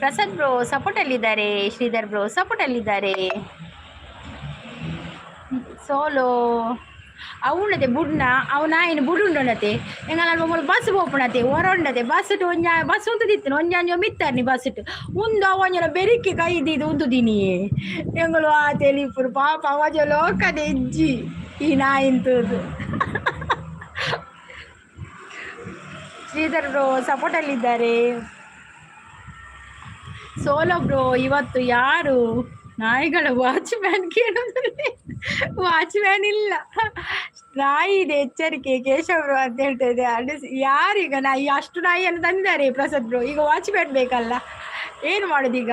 ಪ್ರಸಾದ್ ಬ್ರೋ ಸಪೋರ್ಟಲ್ಲಿದ್ದಾರೆ. ಶ್ರೀಧರ್ ಬ್ರೋ ಸಪೋರ್ಟಲ್ಲಿದ್ದಾರೆ. ಸೋಲೋ ಅವುಂಡತೆ ಬುಡ್ನ ಅವು ನಾಯಿನ ಬುಡುಂಡನತೆ. ಎಂಗಲ ಮೂಲು ಬಸ್ ಪೋಪುಣತೆ ಹೊರೊಂಡತೆ. ಬಸ್ ಒಂಜ ಬಸ್ ಉಂತುದಿತ್ತು, ಒಂಜಾಂಜೊ ಮಿತ್ತರ್ನಿ ಬಸ್ ಉಂದು. ಅವಂಜನ ಬೆರಿಕೆ ಕೈ ದೀದ್ ಉಂತುದಿನಿ ಎಂಗಳು. ಆ ತೆಲಿಪುರು ಪಾಪ ಅವಾಜ ಲೋಕದ ಇಜ್ಜಿ ಈ ನಾಯಿನ್ ತೂದು. ಶ್ರೀಧರ್ ಬ್ರೋ ಸಪೋರ್ಟಲ್ಲಿದ್ದಾರೆ. ಸೋಲೋ ಬ್ರೋ, ಇವತ್ತು ಯಾರು ನಾಯಿಗಳ ವಾಚ್ಮ್ಯಾನ್ ಕೇಳೋದ್ರಲ್ಲಿ? ವಾಚ್ಮ್ಯಾನ್ ಇಲ್ಲ. ನಾಯಿ ಇದೆ ಎಚ್ಚರಿಕೆ ಕೇಶವ್ ಬ್ರೋ ಅಂತ ಹೇಳ್ತಾ ಇದೆ. ಅಲ್ಲಿ ಯಾರೀಗ ನಾಯಿ? ಅಷ್ಟು ನಾಯಿಯನ್ನು ತಂದಿದ್ದಾರೆ ಪ್ರಸಾದ್ ಬ್ರೋ. ಈಗ ವಾಚ್ಮ್ಯಾನ್ ಬೇಕಲ್ಲ, ಏನು ಮಾಡೋದೀಗ?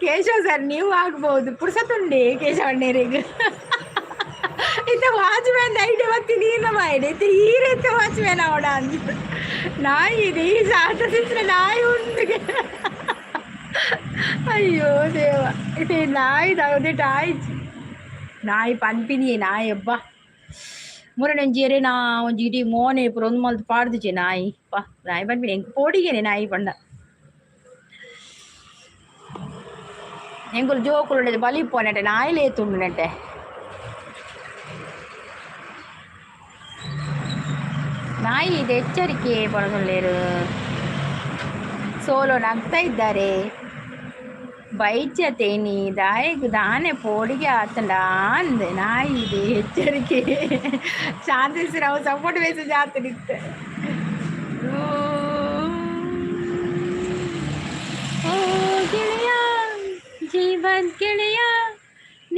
ಕೇಶವ್ ಸರ್, ನೀವು ಆಗ್ಬೋದು. ಪುರ್ಸತ್ತುಂಡೆ ಕೇಶವಣ್ಣರಿಗೆ ಇತ್ತ ವಾಚ್ಮ್ಯಾನ್ ಐಡಿಯಾ ಬತ್ತಿ ನೀನ ಮಾಯಿಡೆ ಇತ್ತ ಈ ರೀತಿ ವಾಚ್ಮ್ಯಾನ್ ಅವಡ ಅಂತ. ನಾಯಿ ಇದೆ ಈ ಸಾಟ ಸಿಕ್ಕರೆ ನಾಯಿ ಉಂಟು. ಅಯ್ಯೋ ದೇವ, ಇದು ನಾಯಿ ತಗದಿಟ್ಟು ಆಯ್ತು. ನಾಯಿ ಪನ್ಪಿನಿ ನಾಯಿ ಅಬ್ಬ ಮುರನೊಂಜಿ ನಾ ಒಂಜಿ ಇಡೀ ಮೋನೆ ಪೂರ ಒಂದು ಮಲ್ತ್ ಪಾಡ್ದಿಜೆ ನಾಯಿ ಪಾ. ನಾಯಿ ಪನ್ಪಿನಿ, ಎಂಕ್ ಪೋಡಿಗೆನೆ ನಾಯಿ ಪಂಡ. ಎಂಕುಲು ಜೋಕುಲು ಬಲಿಪೋನೆಟೆ ನಾಯಿ ಲೇತುಂಡು ನೆಟೆ. ನಾಯಿ ಇದೆ ಎಚ್ಚರಿಕೆ ಪನೊಂದುಲ್ಲೆರ್. ಸೋಲೋ ನಗ್ತಾ ಇದ್ದಾರೆ. ಬೈಚತೇನಿ ದಾಯೆಗ್ ದಾನೆ ಪೋಡಿಗೆ ಆತಂಡ ಅಂದೆ. ನಾಯಿ ಇದೆ ಎಚ್ಚರಿಕೆ. ಶಾಂತಿಸಿರಾವ್ ಸಪೋರ್ಟ್ ಮೆಸೇಜ್ ಆತನಿತ್ತೆ. ಓ ಗೆಳೆಯ, ಜೀವನ್ ಗೆಳೆಯ,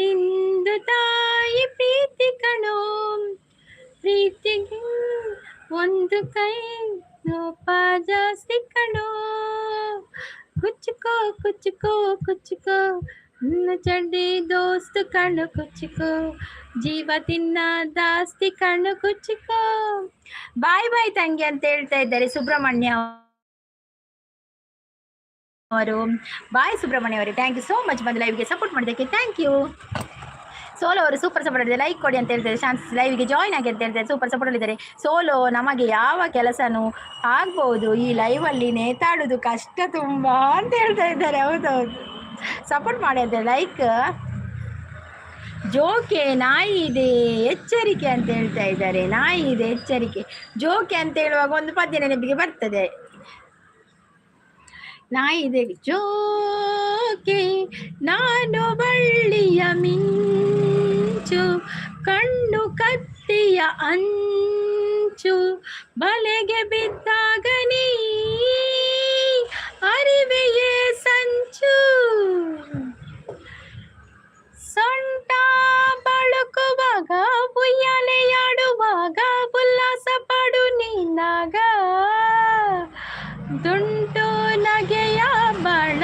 ನಿಂದು ತಾಯಿ ಪ್ರೀತಿ ಕಣೋ. ಪ್ರೀತಿಗೆ ಒಂದು ಕೈ ನೋಪ ಜಾಸ್ತಿ ಕಣೋ. ಕುಚ್ಕೋ ಕುಚ್ಕೋ ಕುಚ್ಕೋ ನನ್ನ ಚಡ್ಡಿ ದೋಸ್ತ್ ಕಣ್ಣು ಕುಚ್ಕೋ, ಜೀವ ತಿನ್ನ ದಾಸ್ತಿ ಕಣ್ಣು ಕುಚ್ಕೋ. ಬಾಯ್ ಬಾಯ್ ತಂಗಿ ಅಂತ ಹೇಳ್ತಾ ಇದ್ದಾರೆ ಸುಬ್ರಹ್ಮಣ್ಯ ಅವರು. ಬಾಯ್ ಸುಬ್ರಹ್ಮಣ್ಯ ಅವರೇ, thank you so much ಬಂದು ಲೈವ್ಗೆ ಸಪೋರ್ಟ್ ಮಾಡಿದ್ದಕ್ಕೆ. Thank you. Solo ಅವರು ಸೂಪರ್ ಸಪೋರ್ಟ್ ಇದೆ, ಲೈಕ್ ಕೊಡಿ ಅಂತ ಹೇಳ್ತಾರೆ. ಶಾನ್ಸ್ ಲೈವ್ಗೆ ಜಾಯ್ನ್ ಆಗಿ ಅಂತ ಹೇಳ್ತಾರೆ. ಸೂಪರ್ ಸಪೋರ್ಟ್ ಇದ್ದಾರೆ. ಸೋಲೋ, ನಮಗೆ ಯಾವ ಕೆಲಸನೂ ಆಗ್ಬೋದು, ಈ ಲೈವಲ್ಲಿ ನೇತಾಡುದು ಕಷ್ಟ ತುಂಬಾ ಅಂತ ಹೇಳ್ತಾ ಇದ್ದಾರೆ. ಹೌದೌದು. ಸಪೋರ್ಟ್ ಮಾಡಿ ಅಂತ ಲೈಕ್. ಜೋಕೆ ನಾಯಿ ಇದೆ ಎಚ್ಚರಿಕೆ ಅಂತ ಹೇಳ್ತಾ ಇದ್ದಾರೆ. ನಾಯಿ ಇದೆ ಎಚ್ಚರಿಕೆ. ಜೋಕೆ ಅಂತ ಹೇಳುವಾಗ ಒಂದು ಪದ್ಯ ನೆನಪಿಗೆ ಬರ್ತದೆ. ನಾಯಿ ಇದೆ ಜೋಕೆ, ನಾನು ಬಳ್ಳಿಯ ಮಿಂಚು, ಕಣ್ಣು ಕತ್ತಿಯ ಅಂಚು, ಬಲೆಗೆ ಬಿದ್ದಾಗ ನೀ ಅರಿವೆಯೇ ಸಂಚು, ಸೊಂಟ ಬಳುಕುವಾಗ ಉಯ್ಯಾಲೆಯಾಡುವಾಗ ಉಲ್ಲಾಸ ಪಡು ನೀನಾಗ, ದುಂಟು ನಗೆಯ ಬಾಣ.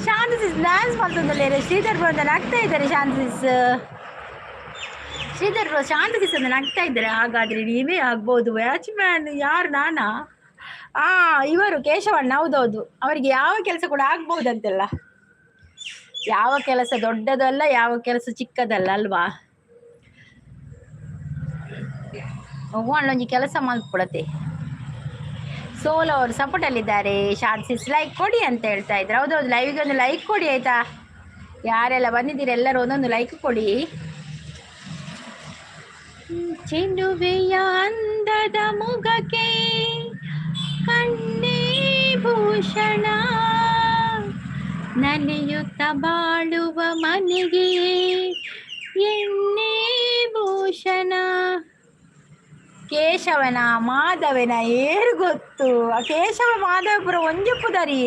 ಶಾಂತ ಡ್ಯಾನ್ಸ್ ಮಾಡ್ತದಲ್ಲ, ಶ್ರೀಧರ್ ಬ್ರೋ ಅಂತ ನಗ್ತಾ ಇದ್ದಾರೆ. ಶಾಂತ ಶ್ರೀಧರ್ ಬ್ರೋ, ಶಾಂತ ಸಿಸ್ ಅಂತ ನಗ್ತಾ ಇದ್ದಾರೆ. ಹಾಗಾದ್ರೆ ನೀವೇ ಆಗ್ಬೋದು ವಾಚ್ಮ್ಯಾನ್. ಯಾರು, ನಾನಾ? ಆ ಇವರು ಕೇಶವಣ್ಣ. ಹೌದೌದು, ಅವರಿಗೆ ಯಾವ ಕೆಲಸ ಕೂಡ ಆಗ್ಬಹುದಂತೆಲ್ಲ. ಯಾವ ಕೆಲಸ ದೊಡ್ಡದಲ್ಲ, ಯಾವ ಕೆಲಸ ಚಿಕ್ಕದಲ್ಲ ಅಲ್ವಾ? ಒಂಜಿ ಕೆಲಸ ಮಲ್ಪೊಡತೆ. ಸೋಲೋ ಅವರು ಸಪೋರ್ಟಲ್ಲಿದ್ದಾರೆ. ಶಾರ್ಟ್ ಲೈಕ್ ಕೊಡಿ ಅಂತ ಹೇಳ್ತಾ ಇದ್ರು. ಹೌದೌದು, ಲೈವ್ಗೆ ಒಂದು ಲೈಕ್ ಕೊಡಿ ಆಯ್ತಾ? ಯಾರೆಲ್ಲ ಬಂದಿದ್ದೀರಿ ಎಲ್ಲರೂ ಒಂದೊಂದು ಲೈಕ್ ಕೊಡಿ. ಚೆಲುವೆಯ ಅಂದದ ಮುಗಕ್ಕೆ ಕಣ್ಣೇ ಭೂಷಣ, ನಲಿಯುತ್ತ ಬಾಳುವ ಮನೆಗೆ ಎಣ್ಣೆ ಭೂಷಣ. ಕೇಶವನ ಮಾಧವನ ಏರು ಗೊತ್ತು? ಕೇಶವ ಮಾಧವಪುರ ಒಂಜಿ ಪುದರಿ.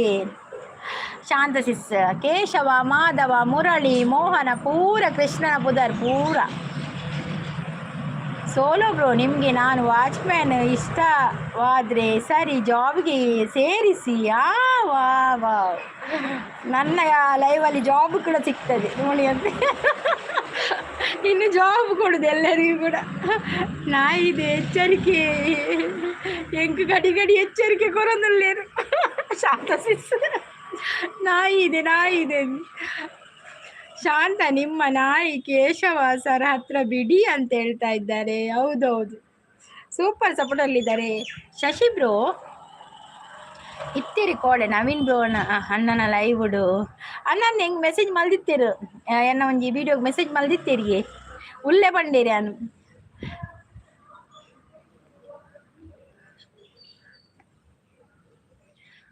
ಶಾಂತ ಸಿಸ್, ಕೇಶವ ಮಾಧವ ಮುರಳಿ ಮೋಹನ ಪೂರ ಕೃಷ್ಣನ ಪುದರ್ ಪೂರ. ಸೋಲೋ ಬ್ರೋ, ನಿಮಗೆ ನಾನು ವಾಚ್ಮ್ಯಾನ್ ಇಷ್ಟವಾದರೆ ಸರಿ, ಜಾಬ್ಗೆ ಸೇರಿಸಿ. ಆ ವಾ ವಾ, ನನ್ನ ಲೈವಲ್ಲಿ ಜಾಬ್ ಕೂಡ ಸಿಗ್ತದೆ ನೋಡಿ ಅಂತ. ಇನ್ನು ಜಾಬ್ ಕೊಡುದು ಎಲ್ಲರಿಗೂ ಕೂಡ. ನಾಯಿದೆ ಎಚ್ಚರಿಕೆ, ಎಂಕ್ ಗಡಿ ಗಡಿ ಎಚ್ಚರಿಕೆ ಕೊರೊಂದುಲ್ಲೇರು. ಶಾಂತ ಸಿಸ್, ನಾಯಿ ಇದೆ ನಾಯಿ ಇದೆ. ಶಾಂತ, ನಿಮ್ಮ ನಾಯಿ ಕೇಶವ ಸರ್ ಹತ್ರ ಬಿಡಿ ಅಂತ ಹೇಳ್ತಾ ಇದ್ದಾರೆ. ಹೌದೌದು, ಸೂಪರ್ ಸಪೋರ್ಟಲ್ಲಿದ್ದಾರೆ. ಶಶಿ ಬ್ರೋ ಇತ್ತಿರಿ ಕೋಡೆ ನವೀನ್ ಬ್ರೋ ಅಣ್ಣನ ಲೈವುಡು. ಅಣ್ಣನ ಹೆಂಗೆ ಮೆಸೇಜ್ ಮಲ್ದಿತ್ತೀರು, ಎನ್ನ ಒಂಜಿ ವಿಡಿಯೋಗೆ ಮೆಸೇಜ್ ಮಲ್ದಿತ್ತೀರಿಗೆ ಉಲ್ಲೆ ಬಂಡೀರಿ ಅನು.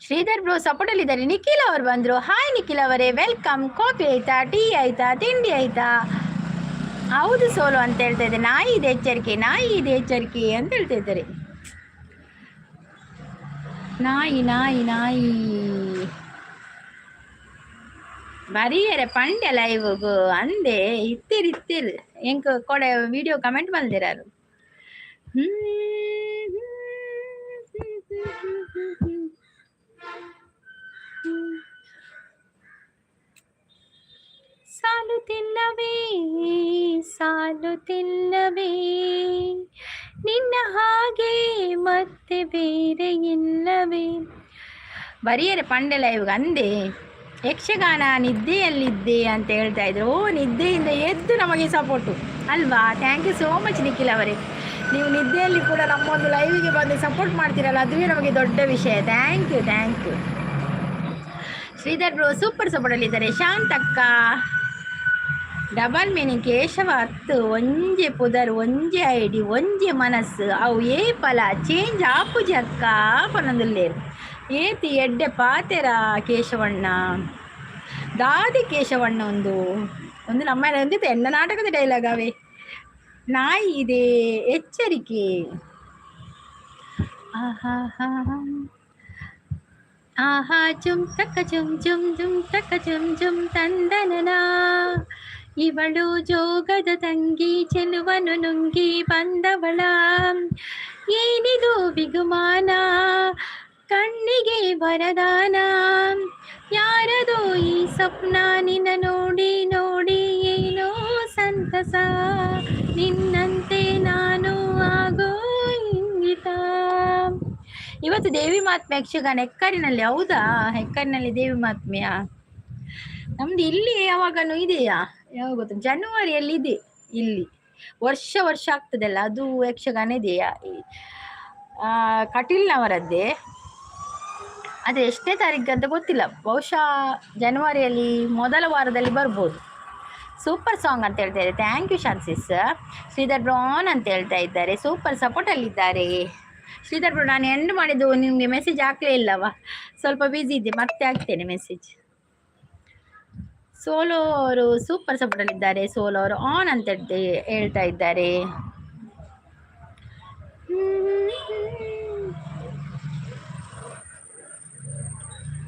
ಶ್ರೀಧರ್ ಬ್ರೋ ಸಪೋರ್ಟಲ್ಲಿದ್ದಾರೆ. ನಿಖಿಲ್ ಅವರು ಬಂದರು. ಹಾಯ್ ನಿಖಿಲ್ ಅವರೇ, welcome. Coffee ಆಯ್ತಾ, ಟೀ ಆಯ್ತಾ, ತಿಂಡಿ ಆಯ್ತಾ? ಹೌದು ಸೋಲು ಅಂತ ಹೇಳ್ತಾ ಇದ್ದೆ. ನಾಯಿ ಇದೆ ಎಚ್ಚರಿಕೆ, ನಾಯಿ ಇದೆ ಎಚ್ಚರಿಕೆ ಅಂತ ಹೇಳ್ತಾ ಇದ್ದಾರೆ. ನಾಯಿ ನಾಯಿ ನಾಯಿ ಬರಿಯರೆ ಪಂಡೆ ಲೈವ್ಗು ಅಂದೆ. ಇತ್ತಿರು ಇತ್ತಿರು ಎಂಕ್ ಕೊಡೆ ವಿಡಿಯೋ ಕಮೆಂಟ್ ಮಲ್ದಿರಾರು. ಸಾಲುತ್ತಿಲ್ಲವೇ ಸಾಲುತ್ತಿಲ್ಲವೇ ನಿನ್ನ ಹಾಗೆ ಮತ್ತೆ ಬೇರೆ ಇಲ್ಲವೇ. ಬರಿಯರೆ ಪಂಡೆ ಲೈವ್ಗೆ ಅಂದೆ. ಯಕ್ಷಗಾನ ನಿದ್ದೆಯಲ್ಲಿದ್ದೆ ಅಂತ ಹೇಳ್ತಾ ಇದ್ರು. ಓ, ನಿದ್ದೆಯಿಂದ ಎದ್ದು ನಮಗೆ ಸಪೋರ್ಟು ಅಲ್ವಾ? Thank you so much Nikhil ಅವರೇ. ನೀವು ನಿದ್ದೆಯಲ್ಲಿ ಕೂಡ ನಮ್ಮೊಂದು ಲೈವಿಗೆ ಬಂದು ಸಪೋರ್ಟ್ ಮಾಡ್ತೀರಲ್ಲ, ಅದುವೇ ನಮಗೆ ದೊಡ್ಡ ವಿಷಯ. Thank you, thank you. Sridhar bro super ಸಪೋರ್ಟಲ್ಲಿದ್ದಾರೆ. ಶಾಂತಕ್ಕ ಡಬಲ್ ಮೀನಿಂಗ್ ಕೇಶವ ಹತ್ತು ಒಂಜೆ ಪುದರ್ ಒಂಜೆ ಐಡಿ ಒಂಜೆ ಮನಸ್ಸು ಅವು ಏಪಲ ಚೇಂಜ್ ಆಪುಜಿ ಅಕ್ಕ ಪನೊಂದುಲ್ಲೇರು. ಏತಿ ಎಡ್ಡೆ ಪಾತೆರ ಕೇಶವಣ್ಣ, ದಾದಿ ಕೇಶವಣ್ಣ. ಒಂದು ಒಂದು ನಮ್ಮ ಒಂದಿತ್ತು ಎನ್ನ ನಾಟಕದ ಡೈಲಾಗ್ ಅವೇ. ನಾಯಿ ಇದೆ ಎಚ್ಚರಿಕೆ. ಆಹಾ ಆಹಾ ಜುಮ್ ತಕ್ಕ ಜುಮ್ ಜುಮ್ ಜುಮ್ ತಕ್ಕ ಜುಮ್ ಜುಮ್ ತಂದನನಾ. ಇವಳು ಜೋಗದ ತಂಗಿ ಚೆಲುವನು ನುಂಗಿ ಬಂದವಳ. ಏನಿದು ಬಿಗುಮಾನ ಕಣ್ಣಿಗೆ ವರದಾನ. ಯಾರದೋ ಈ ಸ್ವಪ್ನ ನಿನ್ನ ನೋಡಿ ನೋಡಿ ಏನೋ ಸಂತಸ. ನಿನ್ನಂತೆ ನಾನು ಆಗೋ ಇಂಗಿತ. ಇವತ್ತು ದೇವಿ ಮಹಾತ್ಮೆ ಯಕ್ಷಗಾನ ಹೆಕ್ಕರಿನಲ್ಲಿ. ಹೌದಾ, ಹೆಕ್ಕರಿನಲ್ಲಿ ದೇವಿ ಮಹಾತ್ಮೆಯ? ನಮ್ದು ಇಲ್ಲಿ ಯಾವಾಗನೂ ಇದೆಯಾ? ಯಾವಾಗ ಗೊತ್ತು, ಜನವರಿಯಲ್ಲಿ ಇದೆ ಇಲ್ಲಿ. ವರ್ಷ ವರ್ಷ ಆಗ್ತದಲ್ಲ ಅದು ಯಕ್ಷಗಾನ ಇದೆಯಾ? ಕಟೀಲ್ನವರದ್ದೇ. ಅದು ಎಷ್ಟನೇ ತಾರೀಕು ಅಂತ ಗೊತ್ತಿಲ್ಲ, ಬಹುಶಃ ಜನವರಿಯಲ್ಲಿ ಮೊದಲ ವಾರದಲ್ಲಿ ಬರ್ಬೋದು. ಸೂಪರ್ ಸಾಂಗ್ ಅಂತ ಹೇಳ್ತಾ ಇದ್ದಾರೆ. Thank you Shan sis. ಶ್ರೀಧರ್ ಬ್ರಾನ್ ಅಂತ ಹೇಳ್ತಾ ಇದ್ದಾರೆ. ಸೂಪರ್ ಸಪೋರ್ಟಲ್ಲಿದ್ದಾರೆ ಶ್ರೀಧರ್ ಬ್ರೋ. ನಾನು ಎಂಡ್ ಮಾಡಿದ್ದು ನಿಮಗೆ ಮೆಸೇಜ್ ಹಾಕ್ಲೇ ಇಲ್ಲವಾ? ಸ್ವಲ್ಪ ಬ್ಯುಸಿ ಇದ್ದೆ, ಮತ್ತೆ ಹಾಕ್ತೇನೆ ಮೆಸೇಜ್. ಸೋಲೋ ಅವರು ಸೂಪರ್ ಸಪೋರ್ಟಲ್ಲಿದ್ದಾರೆ. ಸೋಲೋ ಅವರು ಆನ್ ಅಂತ ಹೇಳ್ತಾ ಇದ್ದಾರೆ.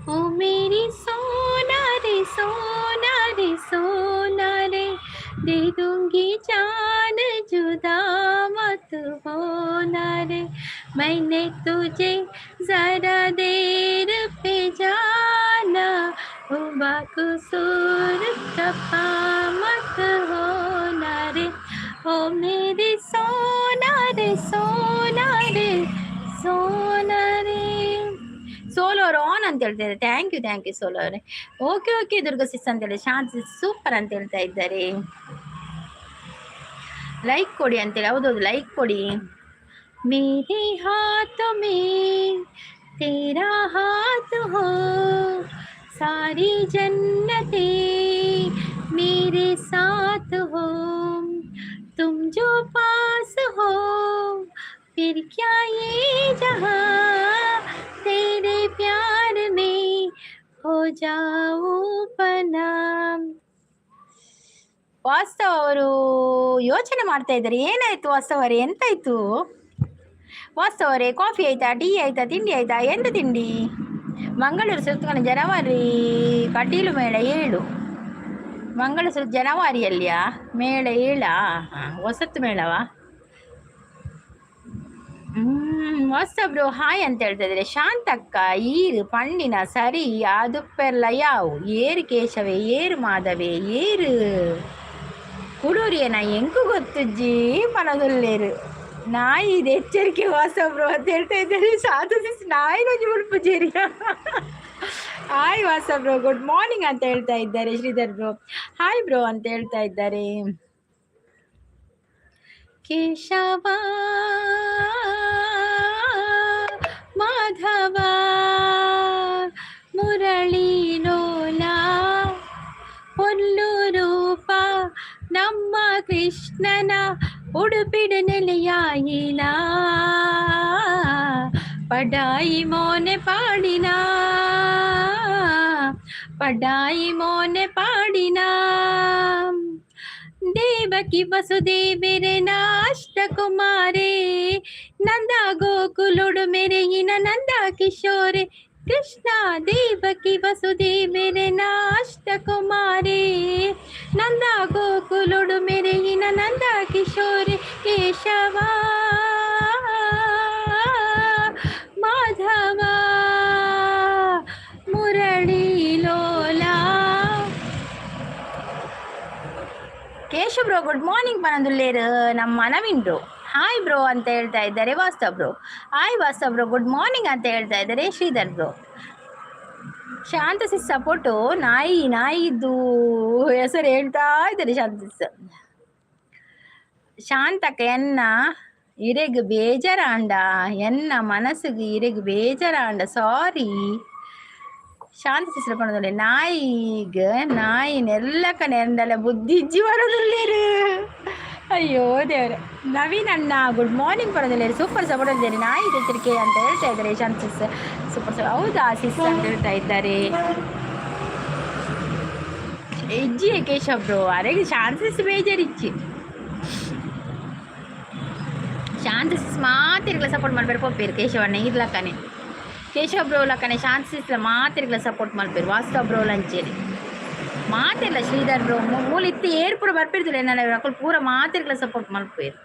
ओ मेरी सोना रे, सोना रे, सोना रे, दे दूंगी जान, जुदा मत होना रे। मैंने तुझे जरा देर पे जाना, ओ बाकसूर खफा मत होना रे। ओ मेरी सोना रे, सोना रे, सोना रे। ಸೋಲೋ ಅವರು ಆನ್ ಅಂತ ಹೇಳ್ತಾ ಇದ್ದಾರೆ. Thank you, thank you solo ಅವರೇ. ಓಕೆ ಓಕೆ ದುರ್ಗಾ ಸಿಸ್ ಅಂತ ಹೇಳಿ, ಶಾಂತಿ ಸೂಪರ್ ಅಂತ ಹೇಳ್ತಾ ಇದ್ದಾರೆ. ಲೈಕ್ ಕೊಡಿ ಅಂತೇಳಿ. ಹೌದೌದು, ಲೈಕ್ ಕೊಡಿ. मेरे हाथ में तेरा हाथ हो, सारी जन्नतें मेरे साथ हो, तुम जो पास हो, फिर क्या ये जहां, तेरे प्यार में हो जाऊं फना। ವಾಸ್ತವ್ ಅವರು ಯೋಚನೆ ಮಾಡ್ತಾ ಇದ್ದಾರೆ. ಏನಾಯ್ತು ವಾಸ್ತವ್ ಅವರೇ? ಎಂತಾಯ್ತು ವಾಸ್ತವ್ ಅವರೇ? ಕಾಫಿ ಆಯ್ತಾ? ಟೀ ಆಯ್ತಾ? ತಿಂಡಿ ಆಯ್ತಾ? ಎಂತ ತಿಂಡಿ? ಮಂಗಳೂರು ಸುತ್ತಕನ ಜನವರಿ ಕಟೀಲು ಮೇಳ 7. ಮಂಗಳೂರು ಜನವರಿಯಲ್ಲಿಯಾ ಮೇಳ 7? ಹಾಂ, ಹೊಸತ್ತು ಮೇಳವಾ? ವಾಸ್ತವ್ ಹಾಯ್ ಅಂತ ಹೇಳ್ತಾ ಇದ್ದಾರೆ. ಶಾಂತಕ್ಕ, ಈರು ಪಣ್ಣಿನ ಸರಿ ಆದುಪ್ಪೆರ್ಲ ಯಾವು. ಏರು ಕೇಶವೆ, ಏರು ಮಾಧವೆ, ಏರು ಕುಡೂರಿಯನ ಎಂಕು ಗೊತ್ತುಜ್ಜಿ ಪನದುಲ್ಲೇರು. ನಾಯಿ ಇದು ಎಚ್ಚರಿಕೆ ವಾಸಬ್ರು ಅಂತ ಹೇಳ್ತಾ ಇದ್ದಾರೆ. ಸಾಧು ನಾಯಿ ಒಂಜಿ ಮುಲ್ಪುಜೇರಿ. ಹಾಯ್ ವಾಸ ಬ್ರೋ, ಗುಡ್ ಮಾರ್ನಿಂಗ್ ಅಂತ ಹೇಳ್ತಾ ಇದ್ದಾರೆ. ಶ್ರೀಧರ್ ಬ್ರೋ, ಹಾಯ್ ಬ್ರೋ ಅಂತ ಹೇಳ್ತಾ ಇದ್ದಾರೆ. ಕೇಶವ ಮಾಧವ ಮುರಳಿ ಲೋಲ ಪೊಲ್ಲು ರೂಪ ನಮ್ಮ ಕೃಷ್ಣನ ಉಡುಪಿಡ ನೆಲೆಯಾಯಿನ ಪಡಾಯಿ ಮೋನೆ ಪಾಡಿನ, ಪಡಾಯಿ ಮೋನೆ ಪಾಡಿನ. ದೇವಕಿ ವಸುದೇವೆರೆನ ಅಷ್ಟಕುಮಾರೇ, ನಂದ ಗೋಕುಲುಡು ಮೆರೆಯಿನ ನಂದ ಕಿಶೋರೆ ಕೃಷ್ಣ. ದೇವಕಿ ವಸುದೇವೆರೆನ ಅಷ್ಟಕುಮಾರೇ, ನಂದ ಗೋಕುಲುಡು ಮೆರೆಯಿನ ನಂದ ಕಿಶೋರೆ ಕೇಶವ ಮಾಧವ ಮುರಳಿ ಲೋಲ. ಕೇಶವ್ ಬ್ರೋ, ಗುಡ್ ಮಾರ್ನಿಂಗ್ ಪನಂದುಲ್ಲೇರು. ನಮ್ಮ ನವೀನ್ ಬ್ರೋ, ಹಾಯ್ ಬ್ರೋ ಅಂತ ಹೇಳ್ತಾ ಇದ್ದಾರೆ. Vastav bro, hi Vastav bro, good morning ಅಂತ ಹೇಳ್ತಾ ಇದ್ದಾರೆ. Sridhar bro, Shanta sis support. ನಾಯಿ ನಾಯಿದ್ದು ಹೆಸರು ಹೇಳ್ತಾ ಇದ್ದಾರೆ ಶಾಂತ ಸಿಸ್. ಶಾಂತಕ್ಕ, ಎನ್ನ ಇರೆಗ್ ಬೇಜಾರಾಂಡ, ಎನ್ನ ಮನಸ್ಸಿಗೆ ಇರೆಗ್ ಬೇಜಾರಾಂಡ, ಸಾರಿ. ಶಾಂತ ಸಿಸ್ರ ಪಣದೊಳ್ಳೆ ನಾಯಿಗ್ ನಾಯಿ ನೆಲ್ಲಕ ನೆಂದಲ ಬುದ್ಧಿ ಇಜ್ಜಿ ಬರೋದಿಲ್ಲೇರು. ಅಯ್ಯೋ ದೇವ್ರೆ. ನವೀನ್ ಅಣ್ಣ, ಗುಡ್ ಮಾರ್ನಿಂಗ್ ಪರದಿಲ್ಲ. ಸೂಪರ್ ಸಪೋರ್ಟ್ ಇದ್ದಾರೆ. ನಾಯಿ ಎಚ್ಚರಿಕೆ ಅಂತ ಹೇಳ್ತಾ ಇದ್ದಾರೆ ಶಾಂತ ಸಿಸ್. ಸೂಪರ್ ಸರ್, ಹೌದಾ ಸಿಸ್ ಅಂತ ಹೇಳ್ತಾ ಇದ್ದಾರೆ. ಇಜ್ಜಿ ಕೇಶವ್ ಬ್ರೋ, ಅರೆ ಶಾಂತ ಸಿಸ್ ಬೇಜಾರಿಚ್ಚಿ. ಶಾಂತ ಸಿಸ್ ಮಾತಿರ್ಗಲ ಸಪೋರ್ಟ್ ಮಾಡ್ಬೇಡ ಪೋಪೇರು ಕೇಶವಣ್ಣ ಇರ್ಲಕ್ಕನೆ. ಕೇಶವ ಬ್ರೋ ಲಕ್ಕನೆ ಶಾಂತ ಸಿಸ್ಲ ಮಾತಿರ್ಗಲ ಸಪೋರ್ಟ್ ಮಲ್ಪೇರು. ವಾಸ್ತವ ಬ್ರೋ ಲಂಚೇರಿ ಮಾತಿಲ್ಲ. ಶ್ರೀಧರ್ ಬ್ರೋ, ಮೂಲ ಇತ್ತು ಏರ್ ಪೂರ ಬರ್ಪಿರ್ತಿಲ್ಲ ಎನ್ನ ಅಕುಲು ಪೂರ ಮಾತಿರ್ಗಲ ಸಪೋರ್ಟ್ ಮಲ್ಪೇರು.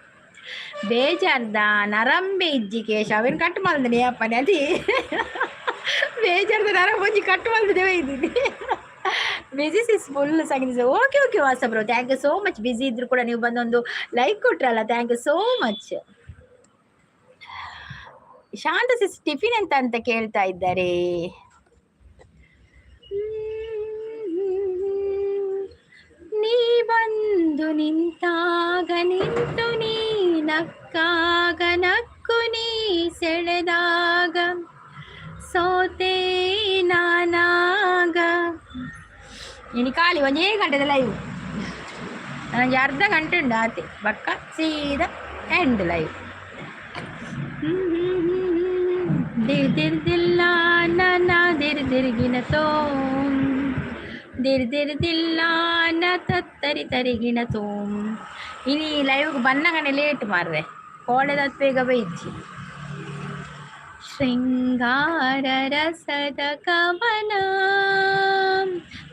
ಬೇಜಾರ್ದ ನರಂಬೆ ಇಜ್ಜಿ ಕೇಶ, ಅವೇನು ಕಟ್ ಮಲ್ದನೆ ಅಪ್ಪನೆ ಅದಿ. ಬೇಜಾರ್ದ ನರಂಬೆ ಒಂಜಿ ಕಟ್ ಮಲ್ದದೆ ಇದ್ದೀನಿ. ಬಿಸಿ ಸಿಸ್ ಫುಲ್ ಸಂಗೀತ. ಓಕೆ ಓಕೆ ವಾಸ bro, thank you so much. Busy ಇದ್ರು ಕೂಡ ನೀವು ಬಂದೊಂದು like ಕೊಟ್ರಲ್ಲ, thank you so much. Shanta sis, tiffin ಎಂತ ಅಂತ ಕೇಳ್ತಾ ಇದ್ದಾರೆ. ನೀ ಬಂದು ನಿಂತಾಗ ನಿಂತು, ನೀ ನಕ್ಕಾಗ ನಕ್ಕು, ನೀ ಸೆಳೆದಾಗ ಇನಿ ಖಾಲಿ ಒಂಜೇ ಗಂಟೆದ ಲೈವ್. ನನಗೆ ಅರ್ಧ ಗಂಟೆ ಉಂಡು ಆತೆ, ಬಕ್ಕ ಸೀದಾ ಎಂಡ್ ಲೈವ್. ದಿರ್ ದಿರ್ ದಿಲ್ಲ ನನ್ನ ದಿರ್ ದಿರ್ಗಿನ ತೋಂ, ದಿರ್ ದಿರ್ ದಿಲ್ಲಾನ ತತ್ತರಿ ತರಿಗಿನ ತೋಂ. ಇನಿ ಲೈವ್ಗೆ ಬನ್ನಗನೆ ಲೇಟ್ ಮಾರ್ರೆ, ಕೋಡೆದ ಬೇಗ ಬೈಜ್ಜಿ. ಶೃಂಗಾರ ರಸದ ಕವನ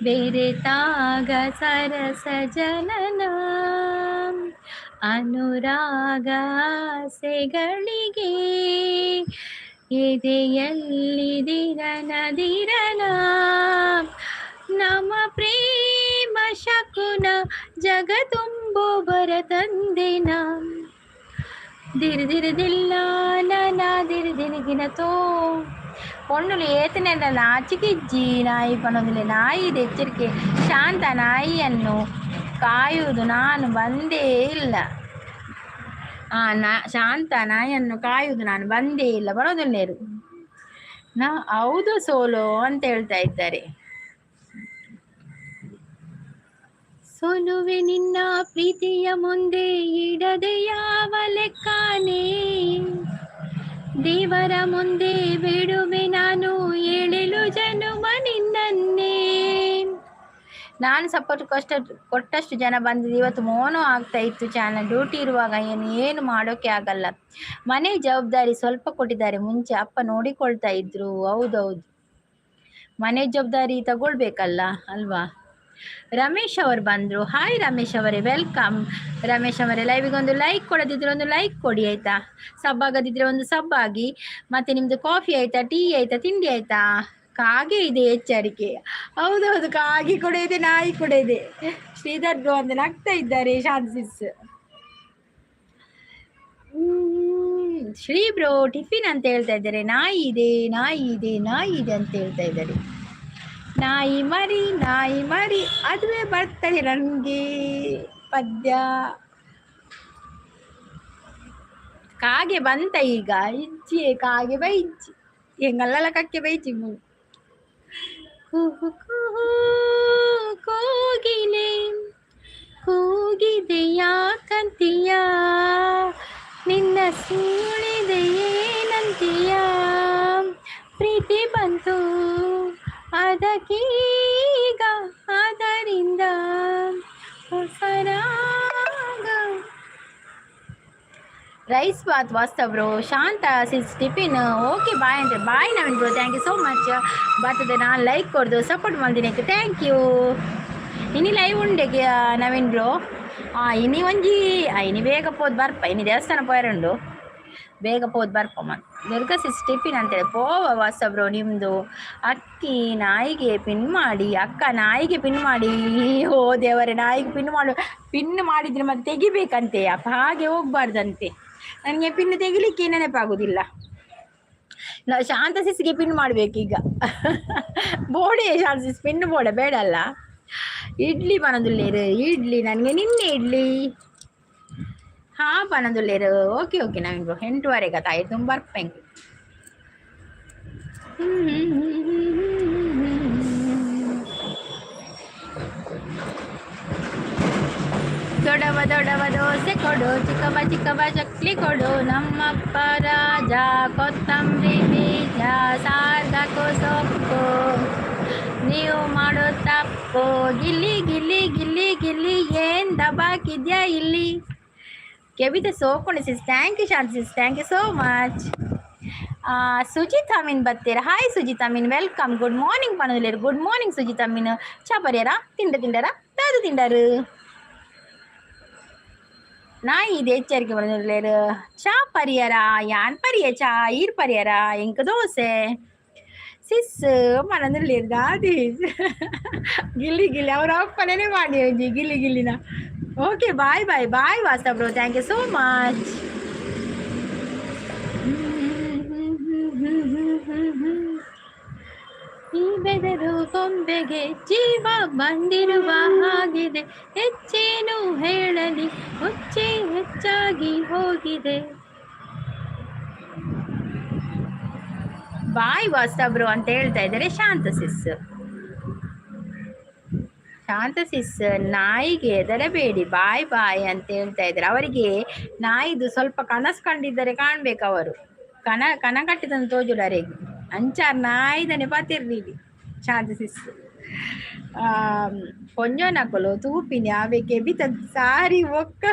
ಬೆರೆತಾಗ ಸರಸ ಜನನ, ಅನುರಾಗ ಆಸೆಗಳಿಗೆ ಎದೆಯಲ್ಲಿ ದಿರನ ದಿರನ, ನಮ ಪ್ರೇಮ ಶಕುನ ಜಗತುಂಬು ಬರತಂದೆನ. ದಿರ್ ದಿರ್ ದಿಲ್ಲ ನನ ದಿರ್ ದಿರ್ಗಿನ ತೋ. ಪೊಣ್ಣುಲು ಏತನೆಲ್ಲ ನಾಚಿಕಿಜ್ಜಿ ನಾಯಿ ಪನೊಂದಿಲ್ಲ. ನಾಯಿ ಎಚ್ಚರಿಕೆ ಶಾಂತ ನಾಯಿಯನ್ನು ಕಾಯುವುದು ನಾನು ಬಂದೇ ಇಲ್ಲ. ಆ ನಾ ಶಾಂತ ನಾಯಿಯನ್ನು ಕಾಯುವುದು ನಾನು ಬಂದೇ ಇಲ್ಲ ಬರೋದಿಲ್ಲೇರು ನಾ. ಹೌದು, ಸೋಲೋ ಅಂತ ಹೇಳ್ತಾ ಇದ್ದಾರೆ. ಸೋಲುವೆ ನಿನ್ನ ಪ್ರೀತಿಯ ಮುಂದೆ ಇಡದೆ ಯಾವ ಲೆಕ್ಕನೇ, ದೇವರ ಮುಂದೆ ಬಿಡುವೆ ನಾನು ಏಳೆಲು ಜನುಮ ನಿನ್ನನ್ನೇ. ನಾನು ಸಪೋರ್ಟ್ ಕೊಟ್ಟಷ್ಟು ಜನ ಬಂದಿದ್ದು. ಇವತ್ತು ಮೋನೋ ಆಗ್ತಾ ಇತ್ತು ಚಾನಲ್. ಡ್ಯೂಟಿ ಇರುವಾಗ ಏನು ಏನು ಮಾಡೋಕೆ ಆಗಲ್ಲ. ಮನೆ ಜವಾಬ್ದಾರಿ ಸ್ವಲ್ಪ ಕೊಟ್ಟಿದ್ದಾರೆ, ಮುಂಚೆ ಅಪ್ಪ ನೋಡಿಕೊಳ್ತಾ ಇದ್ರು. ಹೌದೌದು, ಮನೆ ಜವಾಬ್ದಾರಿ ತಗೊಳ್ಬೇಕಲ್ಲ ಅಲ್ವಾ? ರಮೇಶ್ ಅವರು ಬಂದರು. ಹಾಯ್ ರಮೇಶ್ ಅವರೇ, welcome. Ramesh ಅವರೇ, ಲೈವಿಗೆ ಒಂದು ಲೈಕ್ ಕೊಡದಿದ್ರೆ ಒಂದು ಲೈಕ್ ಕೊಡಿ ಆಯ್ತಾ? ಸಬ್ ಆಗದಿದ್ರೆ ಒಂದು ಸಬ್ ಆಗಿ. ಮತ್ತೆ ನಿಮ್ದು ಕಾಫಿ ಆಯ್ತಾ, ಟೀ ಆಯ್ತಾ, ತಿಂಡಿ ಆಯ್ತಾ? ಕಾಗೆ ಇದೆ ಎಚ್ಚರಿಕೆ. ಹೌದೌದು, ಕಾಗೆ ಕೂಡ ಇದೆ, ನಾಯಿ ಕೂಡ ಇದೆ. ಶ್ರೀಧರ್ ಬ್ರೋ ಅಂತ ನಗ್ತಾ ಇದ್ದಾರೆ. ಶಾಂತಿಸ್ ಶ್ರೀ ಬ್ರೋ ಟಿಫಿನ್ ಅಂತ ಹೇಳ್ತಾ ಇದ್ದಾರೆ. ನಾಯಿ ಇದೆ, ನಾಯಿ ಇದೆ, ನಾಯಿ ಇದೆ ಅಂತ ಹೇಳ್ತಾ ಇದ್ದಾರೆ. ನಾಯಿ ಮರಿ, ನಾಯಿ ಮರಿ, ಅದುವೇ ಬರ್ತದೆ ನನಗೆ ಪದ್ಯ. ಕಾಗೆ ಬಂತ ಈಗ, ಇಜ್ಜಿ ಕಾಗೆ ಬೈಜ್ಜಿ ಹೆಂಗಲ್ಲ ಕಕ್ಕೆ ಬೈಜಿ. ಕುಹು ಕುಹು ಕೋಗಿಲೆ ಕೂಗಿದೆ ಯಾಕಂತೀಯ, ನಿನ್ನ ಸೂಳಿದೆ ಏನಂತೀಯ, ಪ್ರೀತಿ ಬಂತು ಅದಕ್ಕೀಗ ಅದರಿಂದ ಹೊಸರಾಗ. Rice bath Vastav bro. Shanta sis tiffin okay bye ಅಂದರೆ bye Naveen bro, thank you so much. ಬರ್ತದೆ ನಾನು ಲೈಕ್ ಕೊಡ್ದು ಸಪೋರ್ಟ್ ಮಾಡ್ತೀನಿ, thank you. ಇನಿ ಲೈವ್ ಉಂಡೆ ನವೀನ್ ಬ್ರೋ. ಇನಿ ಒಂಜಿ ಇನಿ ಬೇಗ ಪೋದು ಬರ್ಪ, ಇನಿ ದೇವಸ್ಥಾನ ಪೋಯರುಂಡು, ಬೇಗ ಪೋದು ಬರ್ಪ. ದುರ್ಗಾ ಸಿಸ್ ಟಿಫಿನ್ ಅಂತೇಳಿ ಪೋವ ವಾಸ್ತವ್ ಬ್ರೋ. ನಿಮ್ಮದು ಅಕ್ಕಿ ನಾಯಿಗೆ ಪಿನ್ ಮಾಡಿ, ಅಕ್ಕ ನಾಯಿಗೆ ಪಿನ್ ಮಾಡಿ. ಓ ದೇವರೇ, ನಾಯಿಗೆ ಪಿನ್ ಮಾಡು, ಪಿನ್ ಮಾಡಿದರೆ ಮತ್ತೆ ತೆಗಿಬೇಕಂತೆ ಅಪ್ಪ, ಹಾಗೆ ಹೋಗ್ಬಾರ್ದಂತೆ. ನನಗೆ ಪಿನ್ ತೆಗಿಲಿಕ್ಕೆ ನೆನಪಾಗುದಿಲ್ಲ. ನಾವು ಶಾಂತ ಸಿಸ್ಗೆ ಪಿನ್ ಮಾಡ್ಬೇಕೀಗ. ಬೋಡೆ ಶಾಂತ ಸಿಸ್ ಪಿನ್ ಬೋಡೆ ಬೇಡಲ್ಲ. ಇಡ್ಲಿ ಪನದುಲ್ಲೇರು, ಇಡ್ಲಿ ನನಗೆ ನಿನ್ನೆ ಇಡ್ಲಿ. ಹಾಂ ಪನದುಲ್ಲೇರು. ಓಕೆ ಓಕೆ ನವೀನ್ ಬ್ರೋ, ಎಂಟುವರೆಗೆ ತಾಯಿ ತುಂಬ ಬರ್ಪೆಂಗ್. ದೊಡವ ದೊಡವ ದೋಸೆ ಕೊಡು, ಚಿಕ್ಕವ ಚಿಕ್ಕವ ಚಕ್ಲಿ ಕೊಡು, ನಮ್ಮಪ್ಪ ರಾಜ ಕೊತ್ತಂಬರಿ ಬೀಜ ಸಾರ್ಗಕು ಸೊಪ್ಪು, ನೀವು ಮಾಡೋ ತಪ್ಪು. ಗಿಲ್ಲಿ ಗಿಲ್ಲಿ ಗಿಲ್ಲಿ ಗಿಲ್ಲಿ ಏನ್ ದಬಾಕಿದ್ಯಾ ಇಲ್ಲಿ? ಕೆವಿತ ಸೋಕೊಂಡು sis, thank you Shanti sis, thank you so much. Sujith Amin ಬತ್ತೀರ. Hi Sujith Amin, welcome. Good morning ಪನದುಲೇರು. Good morning Sujith Amin. ಚಾ ಬರ್ಯಾರ? ತಿಂಡ ತಿಂಡಾರ? ದಾದು ತಿಂಡಾರು? ನಾಯಿ ಇದೆ ಎಚ್ಚರಿಕೆ ಬಂದಿಲ್ಲೇರು. ಚಾ ಪರಿಯರ? ಯಾನ್ ಪರಿಯ ಚಾ, ಈರ್ ಪರಿಯರ? ಎಂಕ್ ದೋಸೆ ಸಿಸ್ ಮನದಲ್ಲಿ ದಾದಿ. ಗಿಲ್ಲಿ ಗಿಲ್ಲಿ ಅವರ ಅಪ್ಪನೇ ಮಾಡಿ ಒಂಜಿ ಗಿಲ್ಲಿ ಗಿಲ್ಲಿನ. ಓಕೆ ಬಾಯ್ ಬಾಯ್ ಬಾಯ್ ವಾಸ್ತ bro, thank you so much. ಈ ಬೆದರು ಗೊಂಬೆಗೆ ಜೀವ ಬಂದಿರುವ ಹಾಗಿದೆ, ಹೆಚ್ಚೇನು ಹೇಳಲಿ ಹುಚ್ಚೆ ಹೆಚ್ಚಾಗಿ ಹೋಗಿದೆ. ಬಾಯ್ ವಾಸ್ತ ಬ್ರೋ ಅಂತ ಹೇಳ್ತಾ ಇದ್ದಾರೆ ಶಾಂತ ಸಿಸ್. ಶಾಂತ ಸಿಸ್, ನಾಯಿಗೆ ಹೆದರಬೇಡಿ, ಬಾಯ್ ಬಾಯ್ ಅಂತ ಹೇಳ್ತಾ ಇದ್ದಾರೆ. ಅವರಿಗೆ ನಾಯಿದು ಸ್ವಲ್ಪ ಕನಸು ಕಂಡಿದ್ದರೆ ಕಾಣ್ಬೇಕು ಅವರು. ಕನ ಕನ ಕಟ್ಟಿದನ್ನು ತೋಜುಡಾರೆಗ್ ಅಂಚಾರ್ ನಾಯಿದನೆ ಪಾತಿರ್ಲಿ ಶಾಂತ ಸಿಸ್. ಪೊಂಜೋನಕುಲು ತೂಪಿನಿ ಅವೆ ಕೆಬಿತ ಸಾರಿ ಒಕ್ಕ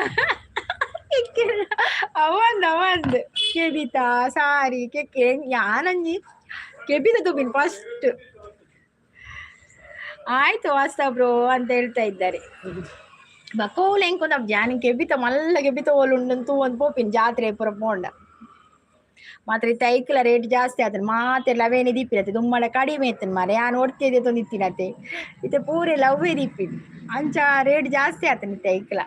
ಅವಂದ್ ಅವಂದ್ ಕೆಬಿತ ಸಾರಿ ಕೆಕ್ಕೆ ಯಾನಂಜಿ ಕೆಬಿತ ತೂಪಿನಿ ಫಸ್ಟ್. ಆಯ್ತು ವಾಸ್ತ ಬ್ರೋ ಅಂತ ಹೇಳ್ತಾ ಇದ್ದಾರೆ. ಬಕೋಲ್ ಎಂಕೊಂದ ಜಾನಿ ಕೆಬಿತ ಮಲ್ಲ ಕೆಬಿತ ಓಲು ಉಂಡು ಒಂದು ಪೋಪಿನ ಜಾತ್ರೆ ಪೂರ ಪೋಂಡ ಮಾತ್ರ. ಇತ್ತೆ ಐಕ್ಲ ರೇಟ್ ಜಾಸ್ತಿ ಆತನ ಮಾತೆಲ್ಲ ಅವೇನೆ ದೀಪಿನತೆ. ದುಮ್ಮಡ ಕಡಿಮೆ ಇತ್ತನ ಮಾರೆ, ಯಾನ್ ಒಡ್ತಿದೆ ತೊಂದಿತ್ತಿನತೆ. ಇತ್ತೆ ಪೂರೆಲ್ಲ ಅವ್ವೇ ದೀಪಿನಿ, ಅಂಚ ರೇಟ್ ಜಾಸ್ತಿ ಆತನ ಇತ್ತೆ ಐಕ್ಲ.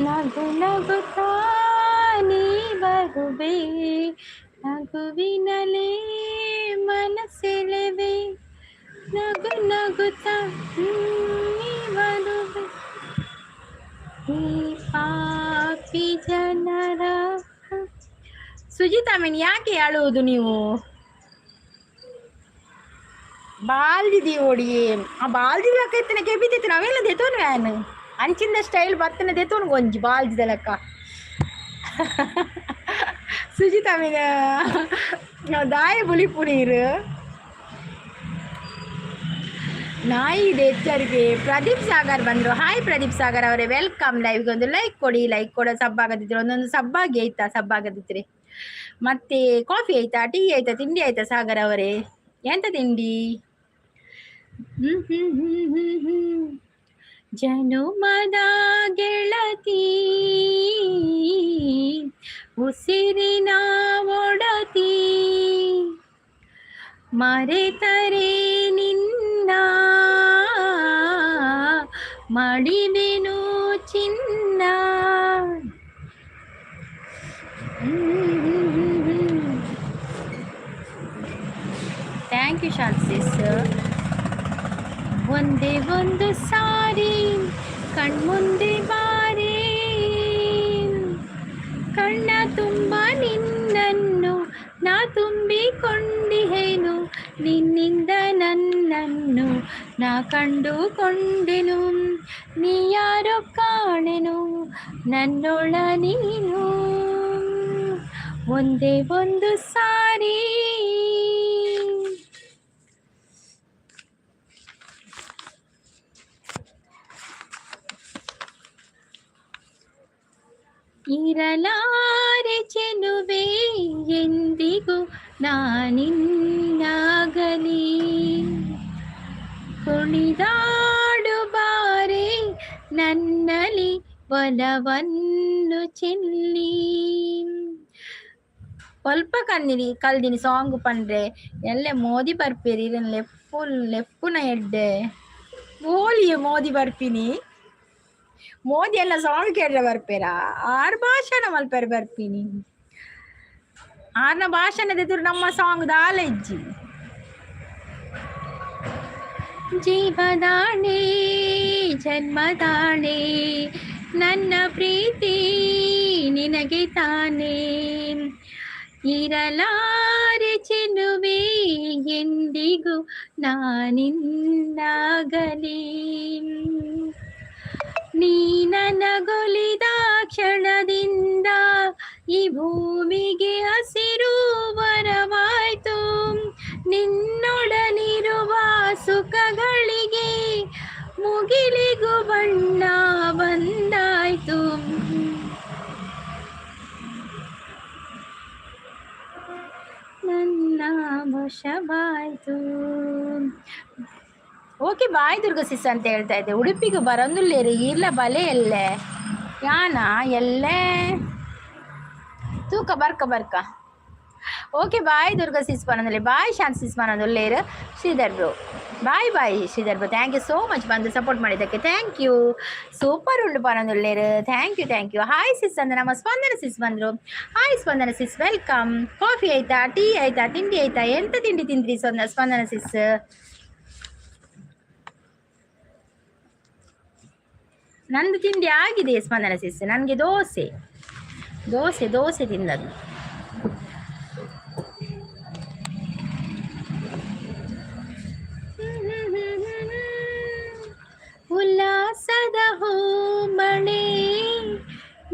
ನಗು ನಗುತ್ತಾ ನೀ ಬರುವೆ, ನಗುವಿನಲೇ ಮನಸೆಳೆವೆ, ನಗು ನಗುತ್ತಾ ನೀ ಬರುವೆ, ಈ ಪಾಪಿ ಜನರ. ಸುಜಿತಾ ಮೀನ್, ಯಾಕೆ ಅಳುವುದು ನೀವು? ಬಾಲ್ದಿದಿ ಓಡಿ ಆ ಬಾಲ್ದಿ ಲೆಕ್ಕ ಇತ್ತನ ಕೆಬಿತಿತ್ತು ನಾವೆಲ್ಲ ದೆತೋನು ವ್ಯಾನ್ ಅಂಚಿಂದ ಸ್ಟೈಲ್ ಬತ್ತನ ದೆತೋನು ಒಂಜಿ ಬಾಲ್ದಿದ ಲೆಕ್ಕ. ಸುಜಿತಾ ಮೀನ್ ದಾಯ ಬುಲಿಪು ನೀರು ನಾಯಿ ಇದೆ ಎಚ್ಚರಿಕೆ. ಪ್ರದೀಪ್ ಸಾಗರ್ ಬಂದರು. ಹಾಯ್ ಪ್ರದೀಪ್ ಸಾಗರ್ ಅವರೇ, welcome. ಲೈವ್ಗೆ ಒಂದು ಲೈಕ್ ಕೊಡಿ. ಲೈಕ್ ಕೊಡೋ ಸಬ್ಬಾಗದಿದ್ರೆ ಒಂದೊಂದು ಸಬ್ಬಾಗಿ ಆಯ್ತಾ? ಸಬ್ಬಾಗದಿದ್ರೆ ಮತ್ತೆ ಕಾಫಿ ಆಯ್ತಾ, ಟೀ ಆಯ್ತಾ, ತಿಂಡಿ ಆಯ್ತಾ ಸಾಗರ್ ಅವರೇ? ಎಂತ ತಿಂಡಿ? ಹ್ಮ್ ಹ್ಮ್ ಹ್ಮ್ ಹ್ಮ್ ಹ್ಮ್ ಜನುಮದ ಗೆಳತಿ, ಉಸಿರಿನ ಒಡತಿ, ಮರೆತರೆ ನಿನ್ನ ಮಡಿವೆನು ಚಿನ್ನ. Thank you ಶಾಂತಿಸ್. ಒಂದೇ ಒಂದು ಸಾರಿ ಕಣ್ಮುಂದೆ ಬಾರೆ, ಕಣ್ಣ ತುಂಬ ನಿನ್ನನ್ನು ನಾ ತುಂಬಿಕೊಂಡಿಹೇನು, ನಿನ್ನಿಂದ ನನ್ನನ್ನು ನಾ ಕಂಡುಕೊಂಡೆನು, ನೀ ಯಾರೋ ಕಾಣೆನು ನನ್ನೊಳ ನೀನು. ಒಂದೇ ಒಂದು ಸಾರಿ. ಇರಲಾರೆ ಚೆಲುವೆ ಎಂದಿಗೂ ನಾನಿನ್ನಾಗಲಿ, ಕುಣಿದಾಡುಬಾರೆ ನನ್ನಲ್ಲಿ ಒಲವನ್ನು ಚೆಲ್ಲಿ. ಒಲ್ಪ ಕನ್ನಿರಿ ಕಲ್ದಿನಿ ಸಾಂಗ್ ಪಂಡ್ರೆ ಎಲ್ಲೆ ಮೋದಿ ಬರ್ಪೇರಿ. ಇದನ್ನ ಲೆಪ್ಪು ಲೆಪ್ಪುನ ಎಡ್ಡೆ ಓಲಿಯೇ ಮೋದಿ ಬರ್ಪಿನಿ. ಮೋದಿ ಎಲ್ಲ ಸಾಂಗ್ ಕೇಳ್ರೆ ಬರ್ಪೇರ? ಆರ್ ಭಾಷಣ ಮಲ್ಪೆರ್ ಬರ್ಪಿನಿ. ಆರ್ನ ಭಾಷಣದ ನಮ್ಮ ಸಾಂಗ್ ದಾಲ ಇಜ್ಜಿ. ಜೀವದಾಣೆ ಜನ್ಮದಾಣೆ ನನ್ನ ಪ್ರೀತಿ ನಿನಗೆ ತಾನೇ, ಇರಲಾರೆ ಚೆಲುವೆ ಎಂದಿಗೂ ನಾನಿನ್ನಾಗಲಿ, ನೀ ನನಗೊಲಿದ ಕ್ಷಣದಿಂದ ಈ ಭೂಮಿಗೆ ಹಸಿರು ವರವಾಯ್ತು, ನಿನ್ನೊಡನಿರುವ ಸುಖಗಳಿಗೆ ಮುಗಿಲಿಗೂ ಬಣ್ಣ ಬಂದಾಯ್ತು, ನನ್ನ ವಶವಾಯ್ತು. ಓಕೆ ಬಾಯ್ ದುರ್ಗ ಸಿಸ್ ಅಂತ ಹೇಳ್ತಾ ಇದ್ದೆ. ಉಡುಪಿಗೆ ಬರಂದುಲ್ಲೇರಿ ಇಲ್ಲ ಬಲೆ ಎಲ್ಲೆ ಯಾನ ಎಲ್ಲೆ ತೂಕ ಬರ್ಕ ಬರ್ಕ. ಓಕೆ ಬಾಯ್ ದುರ್ಗಾ ಸಿಸ್ ಪನಂದುಲ್ಲೆ, ಬಾಯ್ ಶಾಂತ್ ಸಿಸ್ ಪನಂದುಲ್ಲೇರು. Sridhar bro bye bye. Sridhar bro, thank you so much ಬಂದು ಸಪೋರ್ಟ್ ಮಾಡಿದ್ದಕ್ಕೆ. Thank you. Super ಉಂಡು ಪನಂದುಲ್ಲೇರು. Thank you, thank you. Hi sis ಅಂದ್ರೆ ನಮ್ಮ ಸ್ಪಂದನ ಸಿಸ್ ಬಂದರು. Hi Spandana sis, welcome. Coffee ಆಯ್ತಾ, ಟೀ ಆಯ್ತಾ, ತಿಂಡಿ ಆಯ್ತಾ? ಎಂತ ತಿಂಡಿ ತಿಂದ್ರಿ ಸ್ಪಂದನ ಸಿಸ್? ನಂದು ತಿಂಡಿ ಆಗಿದೆ ಸ್ಪಂದನ ಸಿಸ್. ನನಗೆ ದೋಸೆ ದೋಸೆ ದೋಸೆ ತಿಂದದ್ದು. ಉಲ್ಲಾಸದ ಹೂಮಳೆ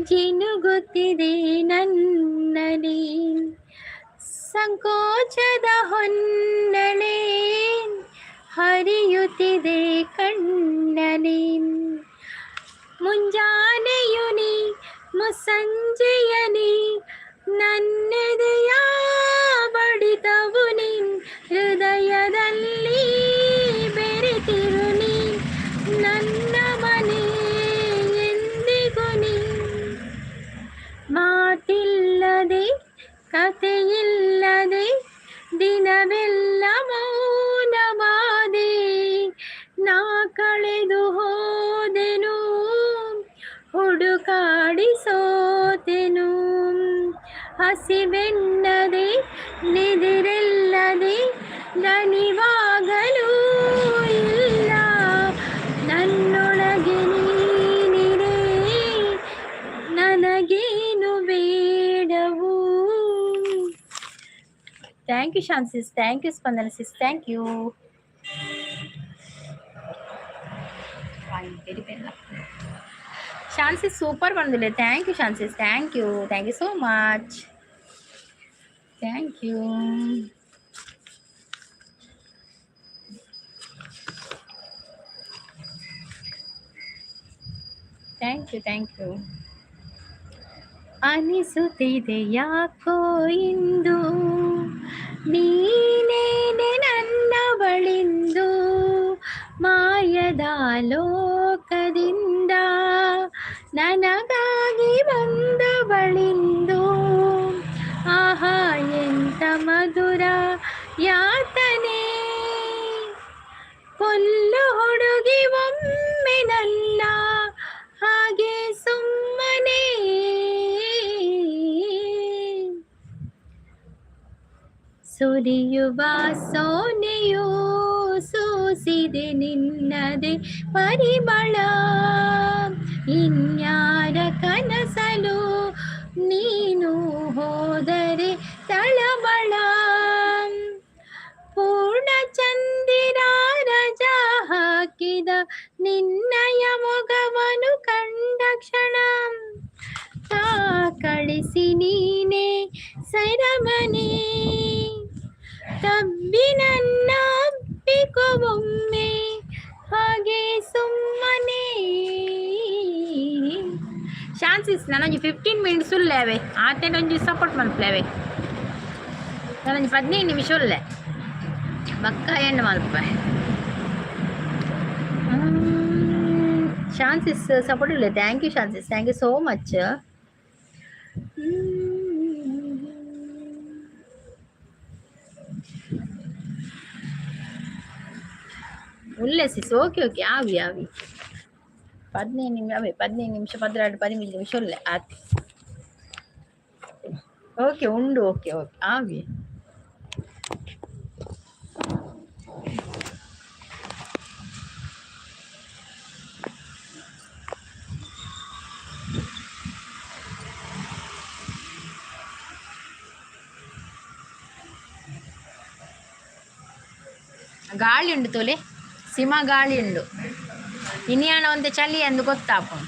ಜಿನುಗುತ್ತಿದೆ ನನ್ನಲ್ಲಿ, ಸಂಕೋಚದ ಹೊನ್ನಳೆ ಹರಿಯುತ್ತಿದೆ ಕಣ್ಣಲ್ಲಿ. ಮುಂಜಾನೆಯು ನೀ, ಮುಸ್ಸಂಜೆಯ ನೀ, ನನ್ನೆದೆಯ ಬಡಿತವು ನೀ, ಹೃದಯದಲ್ಲಿ ಬೆರೆತಿರು ನೀ, ನನ್ನ ಮನೆ ಎಂದಿಗೂ ನೀ. ಮಾತಿಲ್ಲದೆ ಕಥೆಯಿಲ್ಲದೆ ದಿನವೆಲ್ಲ ಮೌನವಾದೆ, ನಾ ಕಳೆದು ಹೋದೆನು, ಹುಡುಕಾಡಿ ಸೋತೆನು. ಹಸಿವೆನ್ನದೆ ನಿದಿರೆಲ್ಲದೆ ದಣಿವಾಗಲೂ ಇಲ್ಲ, ನನ್ನೊಳಗೆ ನೀನಿರೆ ನನಗೇನು ಬೇಡವು. Thank you Shan sis, thank you Spandana sis, thank you. Shan sis super ಬಂದಿಲ್ಲ. Thank you Shan sis, thank you, thank you so much, thank you, thank you, thank you. ಅನಿಸುತ್ತಿದೆ ಯಾಕೋ ಇಂದು ನೀನೇನೆ ನನ್ನ ಬಳಿಂದು, ಮಾಯದ ಲೋಕದಿಂದ ನನಗಾಗಿ ಬಂದ ಬಳಿಂದು. ಆಹಾ ಎಂತ ಮಧುರ ಯಾತನೆ, ಕೊಲ್ಲು ಹುಡುಗಿ ಒಮ್ಮೆ ನನ್ನ ಹಾಗೆ ಸುಮ್ಮನೆ. ಸುರಿಯುವ ಸೋನೆಯು ಸೂಸಿದೆ ನಿನ್ನದೆ ಪರಿಮಳ, ಇನ್ಯಾರ ಕನಸಲು ನೀನು ಹೋದರೆ ತಳಮಳ. ಪೂರ್ಣ ಚಂದಿರ ರಜಾ ಹಾಕಿದ ನಿನ್ನಯ ಮೊಗವನು ಕಂಡ ಕ್ಷಣ, ತಾ ಕಳಿಸಿ ನೀನೆ ಸೆರಮನೆ, ತಬ್ಬಿ ನನ್ನ ಅಪ್ಪಿಕೊ ಒಮ್ಮೆ ಹಾಗೆ ಸುಮ್ಮನೆ. ಶಾನ್ಸಿಸ್, ನಾನೊಂಜಿ 15 ಮಿನಿಟ್ಸ್ ಉಲ್ಲೇವೆ, ಆತೇನೊಂಜಿ ಸಪೋರ್ಟ್ ಮಲ್ಪಲೇವೆ. ನಾನೊಂಜಿ 15 ನಿಮಿಷ ಉಲ್ಲೆ, ಬಕ್ಕ ಎಂಡ್ ಮಲ್ಪ. ಶಾನ್ಸಿಸ್ ಸಪೋರ್ಟ್ ಇಲ್ಲ. Thank you Shan sis, thank you so much. ಉಲ್ಲೆ ಸಿಸ್, ಓಕೆ ಓಕೆ, ಆವಿ ಆವಿ. 15 ನಿಮಿಷ ಅವೇ, 15 ನಿಮಿಷ, 12 13 ನಿಮಿಷ ಉಲ್ಲೆ ಆತ್. ಓಕೆ ಉಂಡು, ಓಕೆ ಓಕೆ, ಆವಿ. ಗಾಳಿ ಉಂಡು ತೋಲೆ, ಸಿಮ ಗಾಳಿ ಉಂಡು. ಇನಿಯಾಣ ಒಂತೆ ಚಳಿ ಅಂದು ಗೊತ್ತಾಪುಂಡು.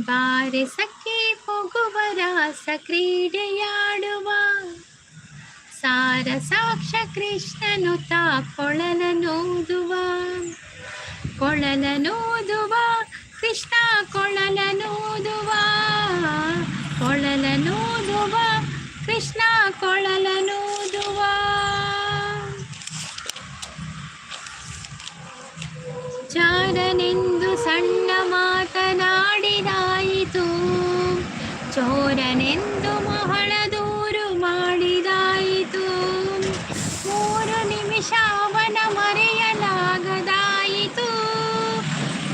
ಬಾರೆ ಸಖಿ ಪೊಗುವ ರಾಸ ಕ್ರೀಡೆಯಾಡುವ, ಸಾರ ಸಾಕ್ಷ ಕೃಷ್ಣನು ತಾ ಕೊಳಲನೂದುವ, ಕೊಳಲನೂದುವ ಕೃಷ್ಣ ಕೊಳಲನೂದುವ, ಕೊಳಲನೂದುವ ಕೃಷ್ಣ ಕೊಳಲನೂದುವ. ಚಾರನೆಂದು ಸಣ್ಣ ಮಾತನಾಡಿದಾಯಿತು, ಚೋರನೆಂದು ಮಹಳ ದೂರು ಮಾಡಿದಾಯಿತು. 3 ನಿಮಿಷ ಅವನ ಮರೆಯಲಾಗದಾಯಿತು,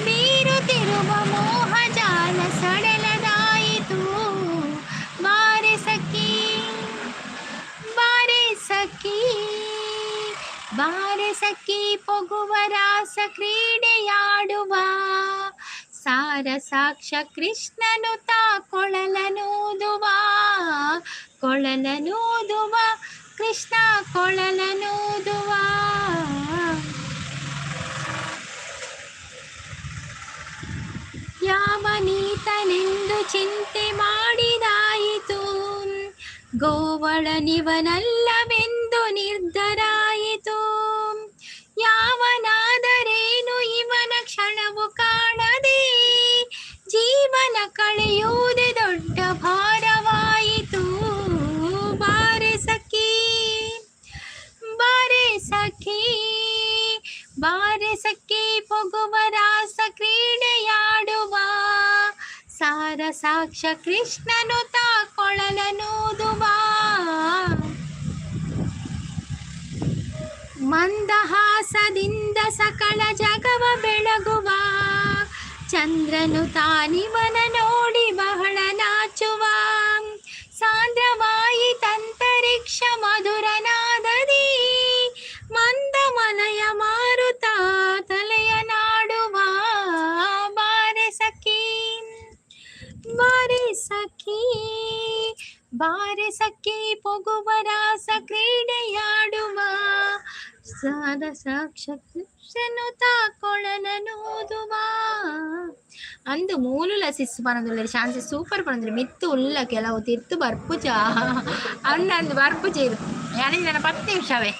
ಬೀರುತ್ತಿರುವ ಮೋಹಜಾಲ ಸಡಲದಾಯಿತು. ಬಾರೆ ಸಖಿ, ಬಾರೆ ಸಖಿ, ಬಾರೆ ಸಖಿ ಪೊಗುವ ರಾಸ ಕ್ರೀಡೆಯಾಡುವ, ಸಾರ ಸಾಕ್ಷ ಕೃಷ್ಣನು ತಾ ಕೊಳಲನೂದುವ, ಕೊಳಲನೂದುವ, ಕೃಷ್ಣ ಕೊಳಲನೂದುವ. ಯಾವನೀತನೆಂದು ಚಿಂತೆ ಮಾಡಿದಾಯಿತು, ಗೋವಳನಿವನಲ್ಲವೆಂದು ನಿರ್ಧರಾಯಿತು. ಯಾವನಾದರೇನು ಇವನ ಕ್ಷಣವು ಕಾಣದೆ, ಜೀವನ ಕಳೆಯುವುದೇ ದೊಡ್ಡ ಭಾರವಾಯಿತು. ಬಾರೆ ಸಖಿ, ಬಾರೆ ಸಖಿ, ಬಾರೆ ಸಖಿ, ಪೊಗುವ ರಾಸ ಕ್ರೀಡೆಯಾಡುವ. ಸಾರ ಸಾಕ್ಷ ಕೃಷ್ಣನು ತಾ ಕೊಳಲನೂದುವ. ಮಂದಹಾಸದಿಂದ ಸಕಲ ಜಗವ ಬೆಳಗುವ ಚಂದ್ರನು ತಾನಿವನ ನೋಡಿ ಬಹಳ ನಾಚುವ. ಸಾಂದ್ರವಾಯಿತಂತರಿಕ್ಷ ಮಧುರನಾದದಿ, ಮಂದಮಲಯ ಮಾರುತ ತಲೆಯ ನಾಡುವ. ಬಾರೆ ಸಖಿ, ಬಾರೆ ಸಖಿ, ಬಾರೆ ಸಖಿ, ಪೊಗುವ ರಾಸ ಕ್ರೀಡೆಯಾಡುವ. ಸಾರ ಸಾಕ್ಷ ಕೃಷ್ಣನು ತಾಕೊಳನೂದುವ. ಅಂದು ಮೂಲುಲ ಸಿಸ್ ಪನೊಂದುಲ್ಲೆರ್, ಶಾಂತಿ ಸೂಪರ್ ಪನೊಂದುಲ್ಲೆರ್. ಮಿತ್ತ್ ಉಲ್ಲ ಕೆಲವು, ತಿರ್ತ್ ಬರ್ಪುಜ ಅಂದ್ ಅಂದ್ ಬರ್ಪುಜೆರ್. ಯಾನ್ ನನ 10 ನಿಮಿಷವೇ,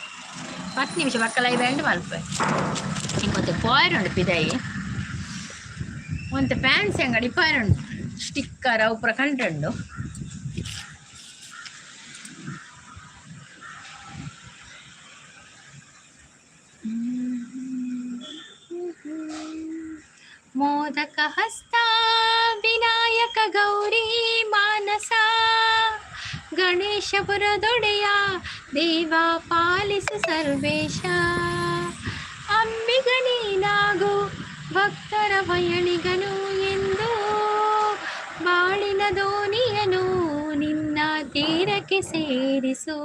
10 ನಿಮಿಷ ಬೊಕ್ಕ ಲೈವ್ ಎಂಡ್ ಮಲ್ಪುವೆ. ಇಂಕೊಂತೆ ಪೋಯೆರುಂಡು ಪಿದಯಿ, ಒಂತೆ ಫ್ಯಾನ್ಸಿ ಅಂಗಡಿ ಪೋಯೆರುಂಡು. ಸ್ಟಿಕ್ಕರ್ ಅವು ಪೂರ ಕಂಡ್ರುಂಡು. ಮೋದಕ ಹಸ್ತ ವಿನಾಯಕ ಗೌರಿ ಮಾನಸ ಗಣೇಶಪುರದೊಡೆಯ ದೇವ ಪಾಲಿಸು ಸರ್ವೇಶ. ಅಂಬಿಗ ನೀನಾಗು, ಭಕ್ತರ ಪಯಣಿಗನು ಎಂದು ಬಾಳಿನ ದೋಣಿಯನು ನಿನ್ನ ತೀರಕ್ಕೆ ಸೇರಿಸು.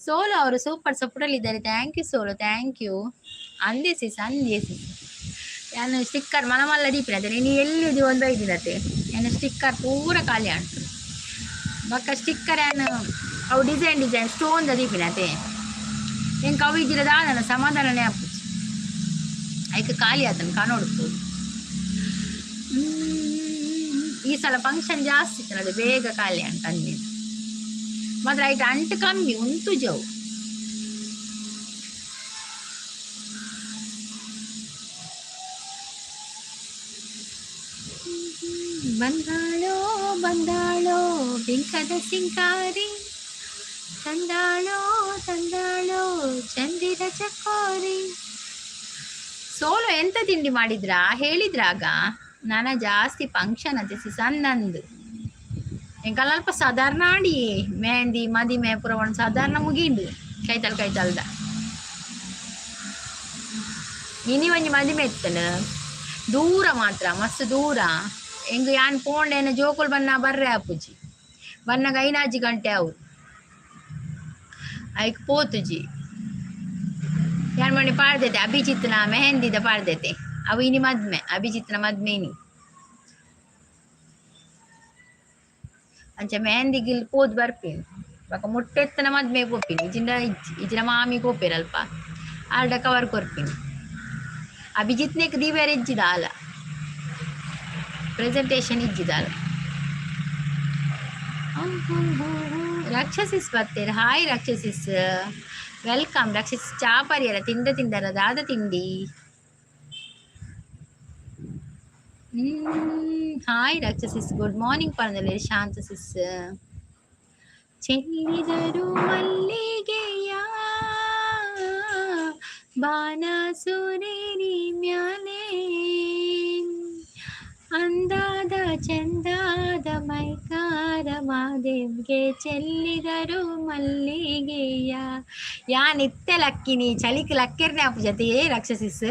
ಸೋಲೋ ಅವರು ಸೂಪರ್ ಸಪೋರ್ಟಲ್ಲಿದ್ದಾರೆ. Thank you solo, thank you. ಅಂದೆ ಸಿಸ್, ಅಂದೆ ಸಿಸ್. ಯಾನ್ ಸ್ಟಿಕ್ಕರ್ ಮಲ್ಲ ಮಲ್ಲ ದೀಪಿನ ನೀನು ಎಲ್ಲಿ ಒಂದು ಐದಿನತೆ. ಯಾನ್ ಸ್ಟಿಕ್ಕರ್ ಪೂರ ಖಾಲಿ ಆಂಡ್. ಬೊಕ್ಕ ಸ್ಟಿಕ್ಕರ್ ಯಾನ್ ಅವು ಡಿಸೈನ್ ಡಿಸೈನ್ ಸ್ಟೋನ್ the ದೀಪಿನತೆ. ಎಂಕ್ ಅವು ಇಜ್ಜಿಡ ದಾದನ ಸಮಾಧಾನನೇ ಆಪುಜಿ. ಐಕ್ ಖಾಲಿ ಆತನ ಕಾಣೋಡು. ಈ ಸಲ ಫಂಕ್ಷನ್ ಜಾಸ್ತಿ ಇತ್ತು, ಬೇಗ ಖಾಲಿ ಅಂತ ಅಂದಿನ. ಮಾತ್ರ ಐಟ್ ಅಂಟು ಕಮ್ಮಿ ಉಂತು ಜವು. ಬಂದಾಳೋ ಬಂದಾಳೋ ಬಿಂಕದ ಸಿಂಗಾರಿ, ತಂದಾಳೋ ತಂದಾಳೋ ಚಂದಿರ ಚಕೋರಿ. ಸೋಲೋ ಎಂತ ತಿಂಡಿ ಮಾಡಿದ್ರಾ ಹೇಳಿದ್ರಾಗ? ನಾನ ಜಾಸ್ತಿ ಫಂಕ್ಷನ್ ಅತ್ತೆ ಸಣ್ಣಂದು. ಎಂಕಲ್ ಅಲ್ಪ ಸಾಧಾರಣ ಆಡಿ ಮೆಹಂದಿ ಮದಿಮೆ ಪೂರ ಒಂದು ಸಾಧಾರಣ ಮುಗೀಂಡು ಕೈತಲ್ ಕೈತಲ್ದ. ಇನಿ ಒಂಜಿ ಮದಿಮೆ ಇತ್ತನ, ದೂರ ಮಾತ್ರ, ಮಸ್ತ್ ದೂರ. ಎಂಕ್ ಯಾನ್ ಪೋಂಡ ಜೋಕುಲು ಬನ್ನ ಬರ್ರೆ ಆಪುಜಿ. ಬನ್ನಗ ಐನಾಜಿ ಗಂಟೆ ಅವು, ಐಕ್ ಪೋತುಜಿ. ಯಾನ್ ಮೊನ್ನೆ ಪಾಡ್ದೆತೆ ಅಭಿಜಿತ್ನ ಮೆಹಂದಿದ ಪಾಡ್ದೆತೆ. ಅವು ಇನಿ ಮದ್ಮೆ, ಅಭಿಜಿತ್ನ ಮದ್ಮೆ ಇನಿ. ಅಂಚ ಮೆಹಂದಿಗ್ ಪೋದು ಬರ್ಪಿನಿ. ಬೊಕ ಮುಟ್ಟೆತ್ತನ ಮದ್ಮೆ ಪೋಪಿನಿ. ಇಜಿಂಡ ಇಜ್ಜಿ, ಇಜಿನ ಮಾಮಿ ಪೋಪೆರ್ ಅಲ್ಪ, ಆಲ್ಡ ಕವರ್ ಕೊರ್ಪಿನಿ. ಅಭಿಜಿತ್ನೆಕ್ ದೀವೆರೆ ಇಜ್ಜಿ ದಾಲ, ಪ್ರೆಸೆಂಟೇಶನ್ ಇಜ್ಜಿ ದಾಲ. ರಾಕ್ಷಸಿಸ್ ಬರ್ತೀರ. Hi ರಾಕ್ಷಸಿಸ್, welcome. ರಾಕ್ಷಸಿಸ್ ಚಾ ಪರಿಯರ ತಿಂದ ತಿಂದರ ದಾದ ತಿಂಡಿ? ಹಾಯ್ ರಾಕ್ಷಸಿಸ್, ಗುಡ್ ಮಾರ್ನಿಂಗ್ ಪರಂದಲ್ಲಿ ಶಾಂತ ಸಿಸ್. ಚೆಲ್ಲಿದರು ಮಲ್ಲಿಗೆಯ ಬಾನ ಸುರೇರಿ ಮ್ಯಾಲೆ, ಅಂದಾದ ಚಂದಾದ ಮೈಕಾರ ಮಾದೇವ್ಗೆ ಚೆಲ್ಲಿದರು ಮಲ್ಲಿಗೆಯ. ಯಾನ್ ಇತ್ತೆ ಲಕ್ಕಿನಿ, ಚಳಿಕ್ ಲಕ್ಕೆರ್ನೆ ಆಪುಜತೆ ರಾಕ್ಷಸಿಸ್.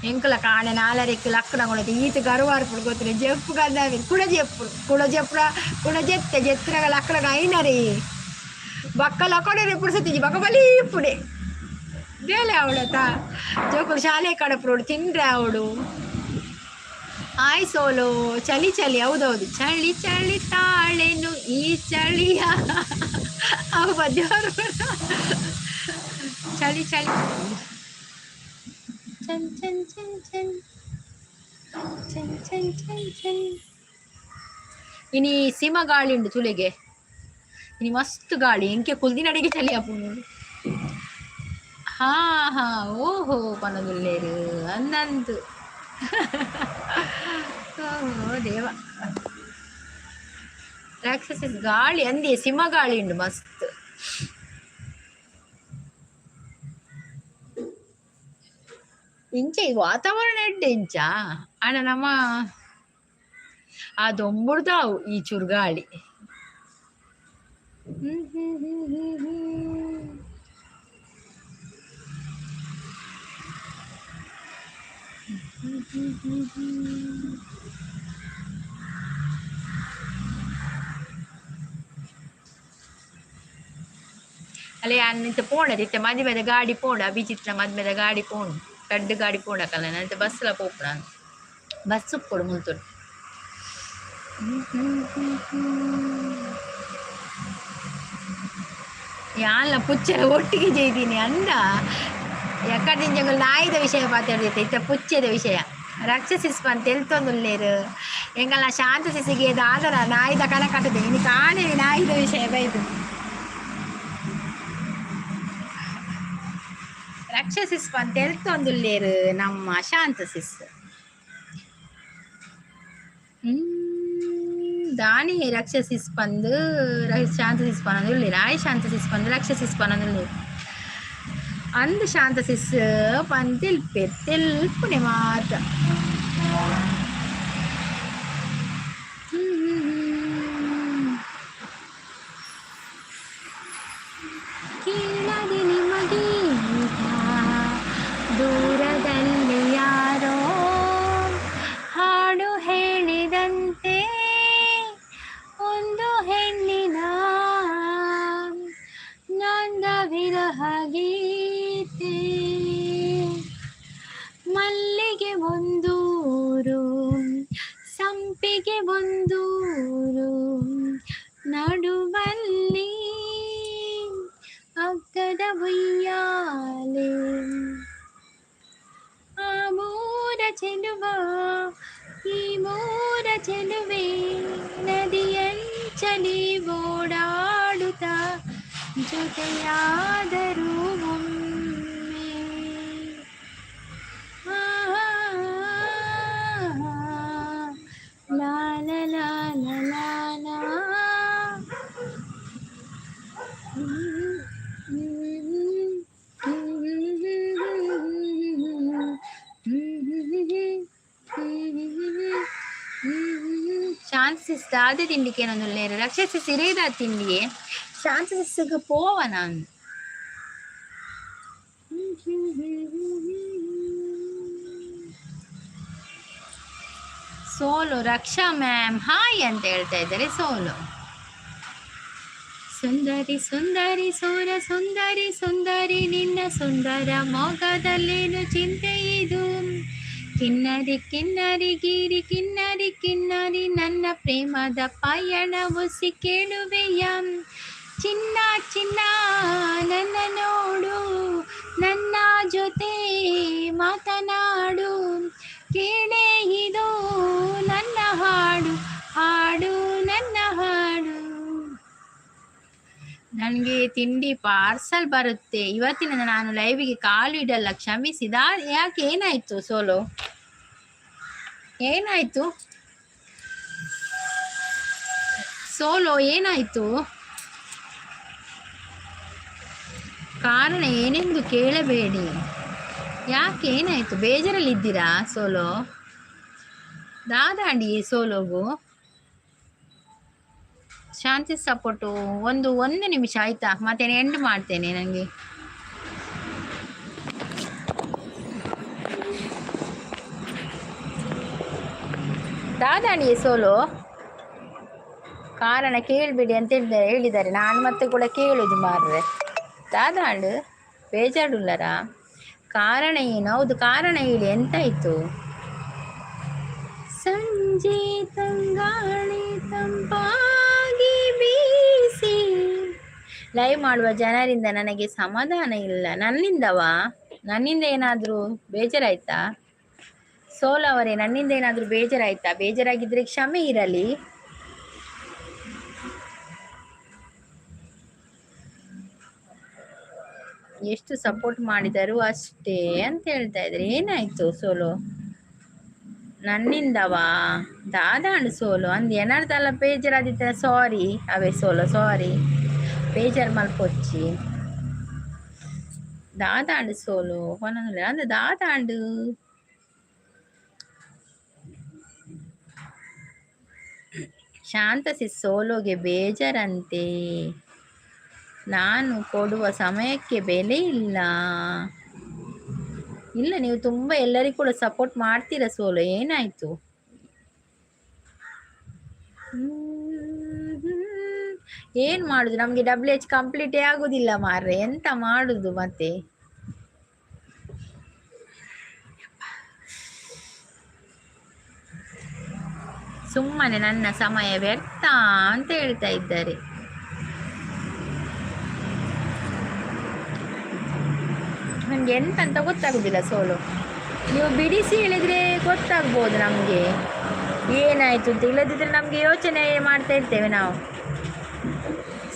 ಎಂಕುಲ ಕಾಣೆ ನಾಲರೆಕ್ ಲಕ್ಕುನ ಈತ್ ಗರುವಾರ್ ಪುಡು ಗೊತ್ತಿಲ್ಲ. ಜೆಪ್ಪು ಗಂದ ಕುಡ ಜೆಪ್ಪು ಕುಡ ಜೆಪ್ಪುಡ ಕುಡ ಜೆತ್ತೆ ಜೆತ್ತುನಗ ಲಕ್ಕುನಗ ಐನರಿ ಬಕ್ಕ ಲಕೊಡೆ ಪುಡ್ಸತ್ತಿಜಿ. ಬಕ್ಕ ಬಲಿ ಇಪ್ಪುಡೆ ಬೇಲೆ ಅವಳತ ಜೋಕುಲು ಶಾಲೆ ಕಡಪುರೋಡು ತಿಂಡ್ರೆ ಅವಳು. Hi solo. ಚಳಿ ಚಳಿ, ಹೌದೌದು, ಚಳಿ ಚಳಿ ತಾಳೆನು ಈ ಚಳಿಯ. ಅವು ಪದ್ಯವರು ಚಳಿ ಚಳಿ. ಚನ್ ಚನ್ ಚನ್ ಚನ್ ಚನ್ ಚನ್ ಚನ್ ಚನ್. ಇನಿ ಸಿಮ ಗಾಳಿ ಉಂಡು ತುಲೆಗೆ. ಇನಿ ಮಸ್ತ್ ಗಾಳಿ. ಎಂಕೆ ಕುಲ್ದಿನಡೆಗೆ ಚಳಿ ಆಪುಂಡು. ಹಾ ಹಾ, ಓಹೋ, ಪನೊಂದುಲ್ಲೇರು ಅಂದಂತು. ಓಹೋ ದೇವ. ರಾಕ್ಷಸ ಗಾಳಿ ಅಂದಿ, ಸಿಂಹ ಗಾಳಿ ಉಂಡು ಮಸ್ತ್. ಇಂಚ ಈ ವಾತಾವರಣ ಎಡ್ಡೆ ಇಂಚ. ಅಣ್ಣ ನಮ್ಮ ಆ ದೊಂಬುಡ್ದಾವು ಈ ಚುರುಗಾಳಿ. ಹ್ಮ್ ಹ್ಮ್ ಹ್ಮ್ ಹ್ಮ್ ಹ್ಮ್. ಅಲ್ಲೇ ಅನ್ನ ಪೋಣೆ ಇತ್ತೆ ಮದಿಮೆದ ಗಾಡಿ ಪೋಂಡು. ಅಭಿಜಿತ್ನ ಮದ್ಮೆದ ಗಾಡಿ ಪೋಂಡು, ರಡ್ಡ್ ಗಾಡಿ ಪೋಂಡಕಲ್ಲ. ನಂತ ಬಸ್ಲ ಪೋಪುನ, ಬಸ್ ಉಪ್ಪೊಡು ಮುಲ್ತೊಡು. ಯಾನ್ಲ ಪುಚ್ಚೆಲ ಒಟ್ಟಿಗೆ ಜೈದೀನಿ ಅಂದ. ಎಕ್ಕದಿಂಜಂಗುಲ್ ನಾಯಿದ ವಿಷಯ ಮಾತಾಡ್ದೈತೆ, ಇತ್ತ ಪುಚ್ಚೆದ ವಿಷಯ. ರಕ್ಷಸಿಸ್ ಪಂತ ಎಲ್ತೊಂದುಲ್ಲೇರು. ಎಂಗಲ್ನ ಶಾಂತ ಸಿಸಿಗೆ ದಾದರ ನಾಯಿದ ಕನ ಕಟ್ಟದೆ. ಇನಿ ಕಾಣೆ ನಾಯಿದ ವಿಷಯ ಬೈದು. ರಕ್ಷಸಿಸ್ ಪಂತ ಎಲ್ತೊಂದುಲ್ಲೇರು ನಮ್ಮ ಶಾಂತ ಸಿಸ್. ದಾನಿ ರಕ್ಷಸಿಸ್ ಪಂದು ಶಾಂತ ಸಿಸ್ ಪನೊಂದುಲ್ಲೇರು. ಆಯ್ ಶಾಂತ ಸಿಸ್ ಪಂದು ರಕ್ಷಸಿಸ್ ಪನೊಂದುಲ್ಲೇರು. ಅಂದ್ ಶಾಂತ ಸಿಸ್ ಪಂದ್ ತೆಲ್ಪೆರ್, ತೆಲ್ಪುನೆ ಮಾತ. ಕೇಳದೆ ನಿಮಗೀಗ ದೂರದಲ್ಲಿ ಯಾರೋ ಹಾಡು ಹೇಳಿದಂತೆ, ಒಂದು ಹೆಣ್ಣಿನ ನಂದ ವಿರಹ ಗೀತೆ. ಮಲ್ಲಿಗೆ ಒಂದೂರು, ಸಂಪಿಗೆ ಒಂದೂರು, ನಡುವಲ್ಲಿ ಅಗ್ಗದ ಉಯ್ಯಾಲೆ. ಆ ಮೂರ ಚೆಲುವ ಈ ಮೂರ ಚೆಲುವೆ ನದಿಯಂಚಲಿ ಓಡಾಡುತ್ತ ಜೊತೆಯಾದರೂ ಒಮ್ಮೆ. ಆ, ಲಾ ಲಾ ಲಾ ಲಾ ಲಾ ಲಾ. ಶಾಂತ ದಾದೆ ತಿಂಡಿಕೆ ಏನೊಂದುಲ್ಲೇರು. ರಕ್ಷಸ ಸಿರೇದ ತಿಂಡಿಯೇ. ಶಾಂತ ಸಿಸ್ಗೆ ಪೋವ ನಾನು. ಸೋಲು ರಕ್ಷಾ ಮ್ಯಾಮ್ ಹಾಯ್ ಅಂತ ಹೇಳ್ತಾ ಇದ್ದಾರೆ ಸೋಲು. ಸುಂದರಿ ಸುಂದರಿ ಸೂರ ಸುಂದರಿ ಸುಂದರಿ, ನಿನ್ನ ಸುಂದರ ಮೊಗದಲ್ಲೇನು ಚಿಂತೆ ಇದು? ಕಿನ್ನರಿ ಕಿನ್ನರಿ ಗಿರಿ ಕಿನ್ನರಿ ಕಿನ್ನರಿ, ನನ್ನ ಪ್ರೇಮದ ಪಯಣ ಉಸಿ ಕೇಳುವೆಯ? ಚಿನ್ನ ಚಿನ್ನ ನನ್ನ ನೋಡು, ನನ್ನ ಜೊತೆ ಮಾತನಾಡು, ಕೇಳೇ ಇದು ನನ್ನ ಹಾಡು, ಹಾಡು ನನ್ನ ಹಾಡು. ನನಗೆ ತಿಂಡಿ ಪಾರ್ಸಲ್ ಬರುತ್ತೆ. ಇವತ್ತಿನ ನಾನು ಲೈವಿಗೆ ಕಾಲು ಇಡಲ್ಲ, ಕ್ಷಮಿಸಿದ. ಯಾಕೆ, ಏನಾಯ್ತು ಸೋಲೋ? ಏನಾಯ್ತು ಸೋಲೋ? ಏನಾಯ್ತು? ಕಾರಣ ಏನೆಂದು ಕೇಳಬೇಡಿ. ಯಾಕೆ, ಏನಾಯ್ತು? ಬೇಜಾರಲ್ಲಿದ್ದೀರಾ ಸೋಲೋ? ದಾದಾಂಡಿ ಸೋಲೋಗು ಶಾಂತಿ ಸಪೋರ್ಟು. ಒಂದು ಒಂದು ನಿಮಿಷ ಆಯ್ತಾ? ಮತ್ತೆ ಎಂಡ್ ಮಾಡ್ತೇನೆ ನನಗೆ. ದಾದಾಂಡಿ ಸೋಲು, ಕಾರಣ ಕೇಳಬೇಡಿ ಅಂತ ಹೇಳಿದ್ದಾರೆ ಹೇಳಿದ್ದಾರೆ. ನಾನು ಮತ್ತೆ ಕೂಡ ಕೇಳುದು ಮಾರ್ರೆ. ದಾದಾಂಡು ಬೇಜಾರುಲ್ಲರಾ? ಕಾರಣ ಏನು? ಹೌದು, ಕಾರಣ ಹೇಳಿ, ಎಂತಾಯ್ತು? ಸ ಸಂಜೆ ತಂಗಾಳಿ ತಂಪಾಗಿ ಬೀಸಿ. ಲೈವ್ ಮಾಡುವ ಜನರಿಂದ ನನಗೆ ಸಮಾಧಾನ ಇಲ್ಲ. ನನ್ನಿಂದವಾ? ನನ್ನಿಂದ ಏನಾದರೂ ಬೇಜಾರಾಯ್ತಾ ಸೋಲ್ ಅವರೇ? ನನ್ನಿಂದ ಏನಾದರೂ ಬೇಜಾರಾಯ್ತಾ? ಬೇಜಾರಾಗಿದ್ರೆ ಕ್ಷಮೆ ಇರಲಿ. ಎಷ್ಟು ಸಪೋರ್ಟ್ ಮಾಡಿದರು ಅಷ್ಟೇ ಅಂತ ಹೇಳ್ತಾ ಇದ್ದಾರೆ. ಏನಾಯ್ತು ಸೋಲು? ನನ್ನಿಂದವಾ? ದಾದಾಂಡ್ ಸೋಲು ಅಂದ್ ಏನಾರ್ದಲ್ಲ ಬೇಜಾರಾದಿತ್ತ? ಸಾರಿ ಅವೇ ಸೋಲು, ಸಾರಿ, ಬೇಜಾರು ಮಲ್ಪೊಚ್ಚಿ. ದಾದಾಂಡ್ ಸೋಲು ಪನೊಂದುಲ್ಲೆರ್ ಅಂದ್ ದಾದಾಂಡ್. ಶಾಂತಸಿ ಸೋಲೋಗೆ ಬೇಜಾರಂತೆ. ನಾನು ಕೊಡುವ ಸಮಯಕ್ಕೆ ಬೆಲೆ ಇಲ್ಲ. ಇಲ್ಲ, ನೀವು ತುಂಬ ಎಲ್ಲರಿಗೂ ಕೂಡ ಸಪೋರ್ಟ್ ಮಾಡ್ತೀರಾ ಸೋಲು, ಏನಾಯ್ತು? ಏನು ಮಾಡುದು, ನಮಗೆ ಡಬ್ಲ್ಯೂ ಎಚ್ ಕಂಪ್ಲೀಟೇ ಆಗುದಿಲ್ಲ ಮಾರ್ರೆ, ಎಂತ ಮಾಡುದು ಮತ್ತೆ? ಸುಮ್ಮನೆ ನನ್ನ ಸಮಯ ವ್ಯರ್ಥ ಅಂತ ಹೇಳ್ತಾ ಇದ್ದಾರೆ. ನನಗೆ ಎಂತ ಅಂತ ಗೊತ್ತಾಗುದಿಲ್ಲ ಸೋಲು. ನೀವು ಬಿಡಿಸಿ ಹೇಳಿದರೆ ಗೊತ್ತಾಗ್ಬೋದು ನಮಗೆ ಏನಾಯಿತು ಅಂತ. ಇಲ್ಲದಿದ್ದರೆ ನಮಗೆ ಯೋಚನೆ ಮಾಡ್ತಾ ಇರ್ತೇವೆ ನಾವು.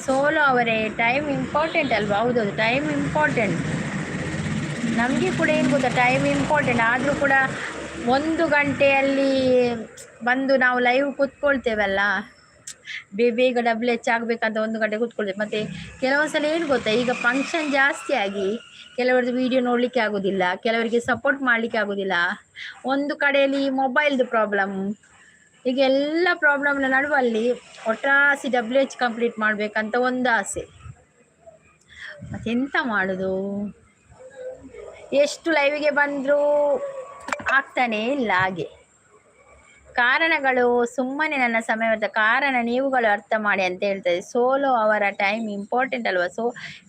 ಸೋಲು ಅವರೇ, ಟೈಮ್ ಇಂಪಾರ್ಟೆಂಟ್ ಅಲ್ವಾ? ಹೌದೌದು, ಟೈಮ್ ಇಂಪಾರ್ಟೆಂಟ್. ನಮಗೆ ಕೂಡ ಏನು ಗೊತ್ತಾ, ಟೈಮ್ ಇಂಪಾರ್ಟೆಂಟ್ ಆದರೂ ಕೂಡ 1 ಗಂಟೆಯಲ್ಲಿ ಬಂದು ನಾವು ಲೈವ್ ಕೂತ್ಕೊಳ್ತೇವಲ್ಲ, ಬೇಗ ಬೇಗ ಡಬ್ಲ್ಯೂ ಎಚ್ ಆಗಬೇಕಂತ 1 ಗಂಟೆ ಕೂತ್ಕೊಳ್ತೇವೆ. ಮತ್ತು ಕೆಲವೊಂದು ಸಲ ಏನು ಗೊತ್ತಾ, ಈಗ ಫಂಕ್ಷನ್ ಜಾಸ್ತಿ ಆಗಿ ಕೆಲವರದ್ದು ವೀಡಿಯೋ ನೋಡಲಿಕ್ಕೆ ಆಗೋದಿಲ್ಲ, ಕೆಲವರಿಗೆ ಸಪೋರ್ಟ್ ಮಾಡಲಿಕ್ಕೆ ಆಗೋದಿಲ್ಲ. ಒಂದು ಕಡೆಯಲ್ಲಿ ಮೊಬೈಲ್ದು ಪ್ರಾಬ್ಲಮ್, ಈಗ ಎಲ್ಲ ಪ್ರಾಬ್ಲಮ್ನ ನಡುವಲ್ಲಿ ಒಟ್ರಾಸಿ ಡಬ್ಲ್ಯೂ ಎಚ್ ಕಂಪ್ಲೀಟ್ ಮಾಡಬೇಕಂತ ಒಂದು ಆಸೆ. ಮತ್ತೆಂತ ಮಾಡೋದು? ಎಷ್ಟು ಲೈವಿಗೆ ಬಂದರೂ ಆಗ್ತಾನೇ ಇಲ್ಲ ಹಾಗೆ. ಕಾರಣಗಳು ಸುಮ್ಮನೆ ನನ್ನ ಸಮಯದ ಕಾರಣ ನೀವುಗಳು ಅರ್ಥ ಮಾಡಿ ಅಂತ ಹೇಳ್ತಾರೆ. ಸೋಲೋ ಅವರ ಟೈಮ್ ಇಂಪಾರ್ಟೆಂಟ್ ಅಲ್ವಾ? ಸೊ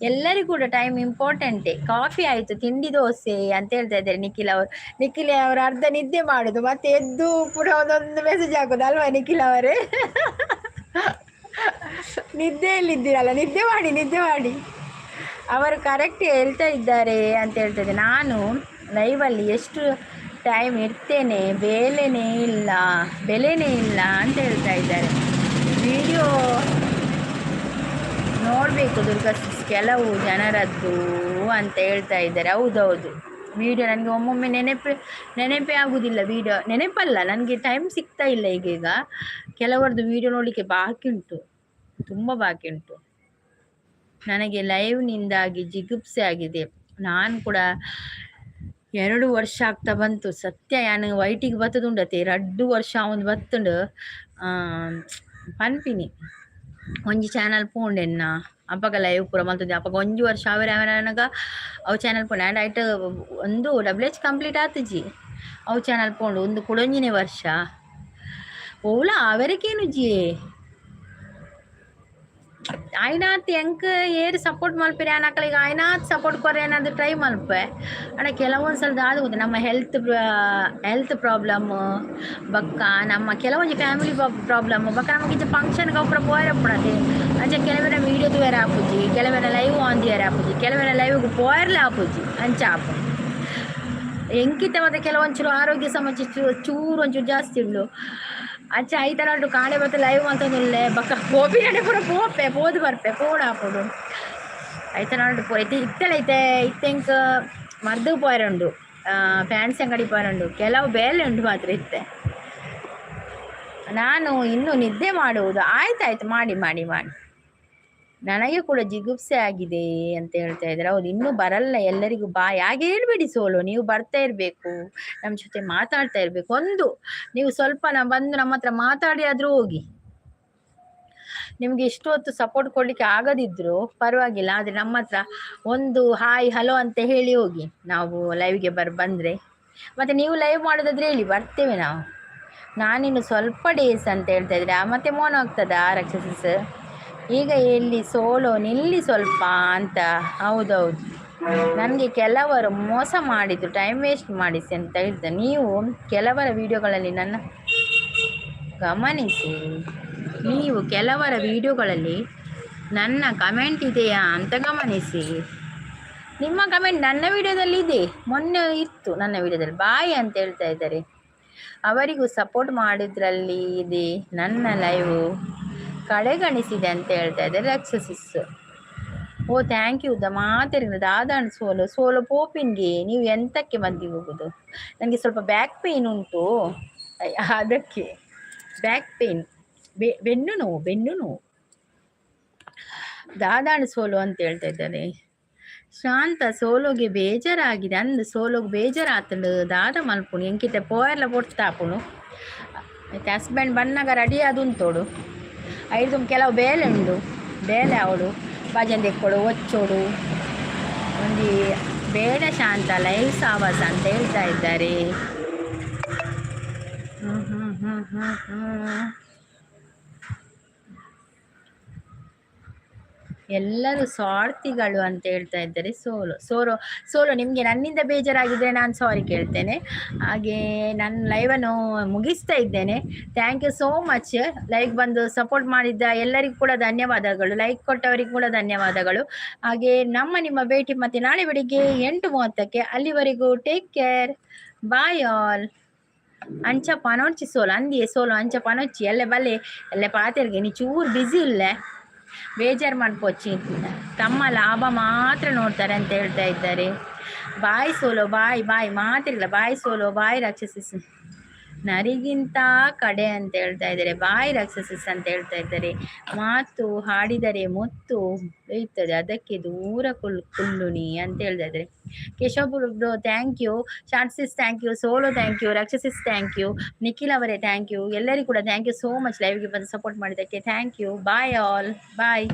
ಎಲ್ಲರಿಗೂ ಕೂಡ ಟೈಮ್ ಇಂಪಾರ್ಟೆಂಟೇ. ಕಾಫಿ ಆಯಿತು, ತಿಂಡಿ ದೋಸೆ ಅಂತ ಹೇಳ್ತಾ ಇದ್ದಾರೆ ನಿಖಿಲ್ ಅವರು. ನಿಖಿಲ್ ಅವರು ಅರ್ಧ ನಿದ್ದೆ ಮಾಡುದು, ಮತ್ತೆ ಎದ್ದು ಪುನಃ ಒಂದೊಂದು ಮೆಸೇಜ್ ಹಾಕೋದು ಅಲ್ವಾ ನಿಖಿಲ್ ಅವರೇ? ನಿದ್ದೆಯಲ್ಲಿದ್ದೀರಲ್ಲ, ನಿದ್ದೆ ಮಾಡಿ, ನಿದ್ದೆ ಮಾಡಿ. ಅವರು ಕರೆಕ್ಟ್ ಹೇಳ್ತಾ ಇದ್ದಾರೆ ಅಂತ ಹೇಳ್ತದೆ. ನಾನು ಲೈವಲ್ಲಿ ಎಷ್ಟು ಟೈಮ್ ಇರ್ತೇನೆ, ಬೆಲೆನೇ ಇಲ್ಲ, ಬೆಲೆನೇ ಇಲ್ಲ ಅಂತ ಹೇಳ್ತಾ ಇದ್ದಾರೆ. ವಿಡಿಯೋ ನೋಡಬೇಕು ದುರ್ಗಾ, ಕೆಲವು ಜನರದ್ದು ಅಂತ ಹೇಳ್ತಾ ಇದ್ದಾರೆ. ಹೌದೌದು, ವಿಡಿಯೋ ನನಗೆ ಒಮ್ಮೊಮ್ಮೆ ನೆನಪು ನೆನಪೇ ಆಗುವುದಿಲ್ಲ. ವಿಡಿಯೋ ನೆನಪಲ್ಲ, ನನಗೆ ಟೈಮ್ ಸಿಗ್ತಾ ಇಲ್ಲ ಈಗೀಗ. ಕೆಲವರದ್ದು ವಿಡಿಯೋ ನೋಡಲಿಕ್ಕೆ ಬಾಕಿ ಉಂಟು, ತುಂಬ ಬಾಕಿ ಉಂಟು. ನನಗೆ ಲೈವ್ನಿಂದಾಗಿ ಜಿಗುಪ್ಸೆ ಆಗಿದೆ. ನಾನು ಕೂಡ 2 ವರ್ಷ ಆಗ್ತಾ ಬಂತು ಸತ್ಯ. ಯಾನ್ ವೈಟಿಗೆ ಬತ್ತದುಂಡತೆ 2 ವರ್ಷ ಒಂದು ಬತ್ತುಂಡು ಪನ್ಪಿನಿ. ಒಂಜಿ ಚಾನಲ್ ಪೋಂಡೆನ್ನ ಅಪಗ ಲೈವ್ ಪೂರ ಮಲ್ತೊಂದು. ಅಪಗ ಒಂಜಿ ವರ್ಷ ಅವರೇ ಅವನಗ ಅವು ಚಾನಲ್ ಪೋಂಡೆ. ಆ್ಯಂಡ್ ಐಟ್ ಒಂದು ಡಬ್ಲ್ಯೂ ಎಚ್ ಕಂಪ್ಲೀಟ್ ಆತುಜಿ. ಅವು ಚಾನಲ್ ಪೋಂಡು ಒಂದು ಕುಡೊಂಜಿನೇ ವರ್ಷ ಓಲ ಅವರಿಕೇನುಜಿಯೇ ಆಯ್ನಾತ್ ಎಂಕ್ ಏರ್ ಸಪೋರ್ಟ್ ಮಲ್ಪೆರೆ ಆನ್ ಅಕಲೆಗ್ ಆಯ್ನಾತ್ ಸಪೋರ್ಟ್ ಕೊರ್ರೆ ಏನಾದ್ರು ಟ್ರೈ ಮಲ್ಪೆ. ಆಂಡ ಕೆಲವೊಂದು ಸಲ ದಾದ ಗೊತ್ತ, ನಮ್ಮ ಹೆಲ್ತ್ ಹೆಲ್ತ್ ಪ್ರಾಬ್ಲಮ್ ಬೊಕ್ಕ ನಮ್ಮ ಕೆಲವೊಂಜಿ ಫ್ಯಾಮಿಲಿ ಪ್ರಾಬ್ಲಮ್ ಬೊಕ್ಕ ನಮಕ್ ಇಂಚ ಫಂಕ್ಷನ್ ಅವು ಪೂರ ಪೋಯೆರೆ ಉಪ್ಪುಂಡತೆ. ಅಂಚ ಕೆಲವೆರ ವೀಡಿಯೋ ತೂಯೆರೆ ಆಪುಜಿ, ಕೆಲವೆರ ಲೈವ್ ಆನ್ ದೀಯೆರೆ ಆಪುಜಿ, ಕೆಲವೆರ ಲೈವ್ಗ್ ಪೋಯೆರ್ಲ ಆಪುಜಿ. ಅಂಚ ಆಪುಂಡು. ಎಂಕಿತ್ತ ಮತ್ತೆ ಕೆಲವೊಂಚೂರು ಆರೋಗ್ಯ ಸಮಸ್ಯೆ ಚೂರು ಒಂಚೂರು ಜಾಸ್ತಿ ಉಂಡು. ಅಂಚ ಐತರ ಉಂಟು ಕಾಂಡೆ ಬತ್ತ ಲೈವ್ ಮಲ್ತೊಂದುಲ್ಲೆ. ಬೊಕ್ಕ ಪೋಪಿನಡೆ ಪೂರ ಪೋಪೆ ಪೋದು ಬರ್ಪೆ ಪೋಡಾಪುಂಡು. ಐತರ ಉಂಟು ಪೂರ. ಇತ್ತೆ ಇತ್ತೆಲ ಇತ್ತೆ ಇತ್ತೆ ಎಂಕ್ ಮರ್ದ್ ಪೋಯೆರೆ ಉಂಡು, ಫ್ಯಾನ್ಸಿ ಅಂಗಡಿ ಪೋಯೆರೆ ಉಂಡು, ಕೆಲವು ಬೇಲೆ ಉಂಟು ಮಾತ್ರ ಇತ್ತೆ. ನಾನು ಇನ್ನು ನಿದ್ದೆ ಮಾಡುವುದು. ಆಯ್ತಾಯ್ತು, ಮಾಡಿ ಮಾಡಿ ಮಾಡಿ. ನನಗೆ ಕೂಡ ಜಿಗುಪ್ಸೆ ಆಗಿದೆ ಅಂತ ಹೇಳ್ತಾ ಇದ್ದಾರೆ. ಹೌದು, ಇನ್ನೂ ಬರಲ್ಲ ಎಲ್ಲರಿಗೂ ಬಾಯ್ ಹಾಗೆ ಹೇಳ್ಬೇಡಿ ಸೋಲು. ನೀವು ಬರ್ತಾ ಇರಬೇಕು, ನಮ್ಮ ಜೊತೆ ಮಾತಾಡ್ತಾ ಇರಬೇಕು. ಒಂದು ನೀವು ಸ್ವಲ್ಪ ಬಂದು ನಮ್ಮ ಹತ್ರ ಮಾತಾಡಿ ಆದ್ರೂ ಹೋಗಿ. ನಿಮ್ಗೆ ಎಷ್ಟು ಹೊತ್ತು ಸಪೋರ್ಟ್ ಕೊಡ್ಲಿಕ್ಕೆ ಆಗದಿದ್ರು ಪರವಾಗಿಲ್ಲ, ಆದ್ರೆ ನಮ್ಮ ಹತ್ರ ಒಂದು ಹಾಯ್ ಹಲೋ ಅಂತ ಹೇಳಿ ಹೋಗಿ. ನಾವು ಲೈವ್ಗೆ ಬಂದ್ರೆ ಮತ್ತೆ ನೀವು ಲೈವ್ ಮಾಡೋದಾದ್ರೆ ಹೇಳಿ, ಬರ್ತೇವೆ ನಾವು. ನಾನಿನ್ನು ಸ್ವಲ್ಪ ಡೇಸ್ ಅಂತ ಹೇಳ್ತಾ ಇದ್ರೆ ಮತ್ತೆ ಮೋನ ಆಗ್ತದಾ ರಾಕ್ಷಸಸ್? ಈಗ ಎಲ್ಲಿ ಸೋಲೋ ನಿಲ್ಲಿ ಸ್ವಲ್ಪ ಅಂತ. ಹೌದೌದು, ನನಗೆ ಕೆಲವರು ಮೋಸ ಮಾಡಿದ್ರು, ಟೈಮ್ ವೇಸ್ಟ್ ಮಾಡಿಸಿ ಅಂತ ಹೇಳ್ತಾರೆ. ನೀವು ಕೆಲವರ ವಿಡಿಯೋಗಳಲ್ಲಿ ನನ್ನ ಗಮನಿಸಿ. ನೀವು ಕೆಲವರ ವಿಡಿಯೋಗಳಲ್ಲಿ ನನ್ನ ಕಮೆಂಟ್ ಇದೆಯಾ ಅಂತ ಗಮನಿಸಿ. ನಿಮ್ಮ ಕಮೆಂಟ್ ನನ್ನ ವಿಡಿಯೋದಲ್ಲಿ ಇದೆ, ಮೊನ್ನೆ ಇತ್ತು ನನ್ನ ವಿಡಿಯೋದಲ್ಲಿ. ಬಾಯ್ ಅಂತ ಹೇಳ್ತಾ ಇದ್ದಾರೆ. ಅವರಿಗೂ ಸಪೋರ್ಟ್ ಮಾಡಿದ್ರಲ್ಲಿ ಇದೆ, ನನ್ನ ಲೈವ್ ಕಡೆಗಣಿಸಿದೆ ಅಂತ ಹೇಳ್ತಾ ಇದ್ದಾರೆ ರಕ್ಷಸಿಸ್. ಓ, thank you. The ಮಾತೆರ್ಗ್ಲ ದಾದಾಂಡ್ ಸೋಲು ಸೋಲು ಪೋಪಿನ್ಗೆ ನೀವು ಎಂತಕ್ಕೆ ಬಂದು ಹೋಗುದು? ನನಗೆ ಸ್ವಲ್ಪ ಬ್ಯಾಕ್ ಪೇನ್ ಉಂಟು, ಅದಕ್ಕೆ. ಬ್ಯಾಕ್ ಪೇನ್, ಬೆನ್ನು ನೋವು, ಬೆನ್ನು ನೋವು. ದಾದಾಂಡ್ ಸೋಲು ಅಂತ ಹೇಳ್ತಾ ಇದ್ದಾರೆ. ಶಾಂತ ಸೋಲೋಗೆ ಬೇಜಾರಾಗಿದೆ ಅಂದ್. ಸೋಲೋಗೆ ಬೇಜಾರಾತಂಡು, ದಾದ ಮಲ್ಪುಣು? ಎಂಕಿತ್ತೆ ಪೋಯರ್ಲ ಪೊರ್ತಾಪುಣು. ಮತ್ತೆ ಹಸ್ಬೆಂಡ್ ಬನ್ನಗ ರೆಡಿ ಆದುಂತೋಡು. ಐದು ಕೆಲವು ಬೇಲೆ ಉಂಡು, ಬೇಲೆ ಅವಳು ಭಜನೆ ದೆಕ್ಕೊಡು, ಒಚ್ಚೋಡು ಒಂಜಿ. ಬೇಡ ಶಾಂತ, ಲೈವ್ ಸಾವಾಸ ಅಂತ ಹೇಳ್ತಾ ಇದ್ದಾರೆ. ಹ್ಮ್ ಹ್ಮ್ ಹ್ಮ್ ಹ್ಮ್ ಹ್ಮ್ ಎಲ್ಲರೂ ಸ್ವಾರ್ಥಿಗಳು ಅಂತ ಹೇಳ್ತಾ ಇದ್ದಾರೆ. ಸೋಲು ಸೋಲು ಸೋಲು. ನಿಮಗೆ ನನ್ನಿಂದ ಬೇಜಾರಾಗಿದ್ದರೆ ನಾನು ಸಾರಿ ಕೇಳ್ತೇನೆ. ಹಾಗೆ ನನ್ನ ಲೈವನ್ನು ಮುಗಿಸ್ತಾ ಇದ್ದೇನೆ. Thank you so much. Live ಬಂದು ಸಪೋರ್ಟ್ ಮಾಡಿದ್ದ ಎಲ್ಲರಿಗೂ ಕೂಡ ಧನ್ಯವಾದಗಳು. ಲೈಕ್ ಕೊಟ್ಟವರಿಗೂ ಕೂಡ ಧನ್ಯವಾದಗಳು. ಹಾಗೆ ನಮ್ಮ ನಿಮ್ಮ ಭೇಟಿ ಮತ್ತೆ ನಾಳೆ ಬೆಳಿಗ್ಗೆ 8:30ಕ್ಕೆ. ಅಲ್ಲಿವರೆಗೂ ಟೇಕ್ ಕೇರ್, ಬಾಯ್ ಆಲ್. ಅಂಚ ಪನೊಡ್ಚಿ ಸೋಲು ಅಂದಿಯೇ ಸೋಲು, ಅಂಚ ಪನೊಡ್ಚಿ. ಎಲ್ಲೆ ಬಲ್ಲೆ, ಎಲ್ಲೆ ಪಾತೆರ್ಗೆ. ನೀ ಚೂರು ಬ್ಯುಸಿ ಇಲ್ಲ, ಬೇಜಾರು ಮಾಡ್ಪೊಚ್ಚಿ. ತಮ್ಮ ಲಾಭ ಮಾತ್ರ ನೋಡ್ತಾರೆ ಅಂತ ಹೇಳ್ತಾ ಇದ್ದಾರೆ. Bye solo, bye bye. ಮಾತಿರಲ್ಲ. ಬಾಯ್ ಸೋಲೋ, ಬಾಯ್ ರಾಕ್ಷಸಿಸ್. ನರಿಗಿಂತ ಕಡೆ ಅಂತ ಹೇಳ್ತಾ ಇದ್ದಾರೆ. ಬಾಯ್ ರಾಕ್ಷಸಿಸ್ ಅಂತ ಹೇಳ್ತಾ ಇದ್ದಾರೆ. ಮಾತು ಹಾಡಿದರೆ ಮುತ್ತು ಬೆಳೆಯುತ್ತದೆ, ಅದಕ್ಕೆ ದೂರ ಕುಳ್ಳುನಿ ಅಂತ ಹೇಳ್ತಾ ಇದ್ದಾರೆ. Keshav bro, thank you. ಶಾರ್ಟ್ಸಿಸ್ thank you. Solo thank you. ರಾಕ್ಷಸಿಸ್ thank you. Nikhil ಅವರೇ, thank you. ಎಲ್ಲರಿಗೂ ಕೂಡ thank you so much. ಲೈವ್ಗೆ ಬಂದು ಸಪೋರ್ಟ್ ಮಾಡಿದ್ದಕ್ಕೆ thank you. Bye all, bye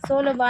solo, bye.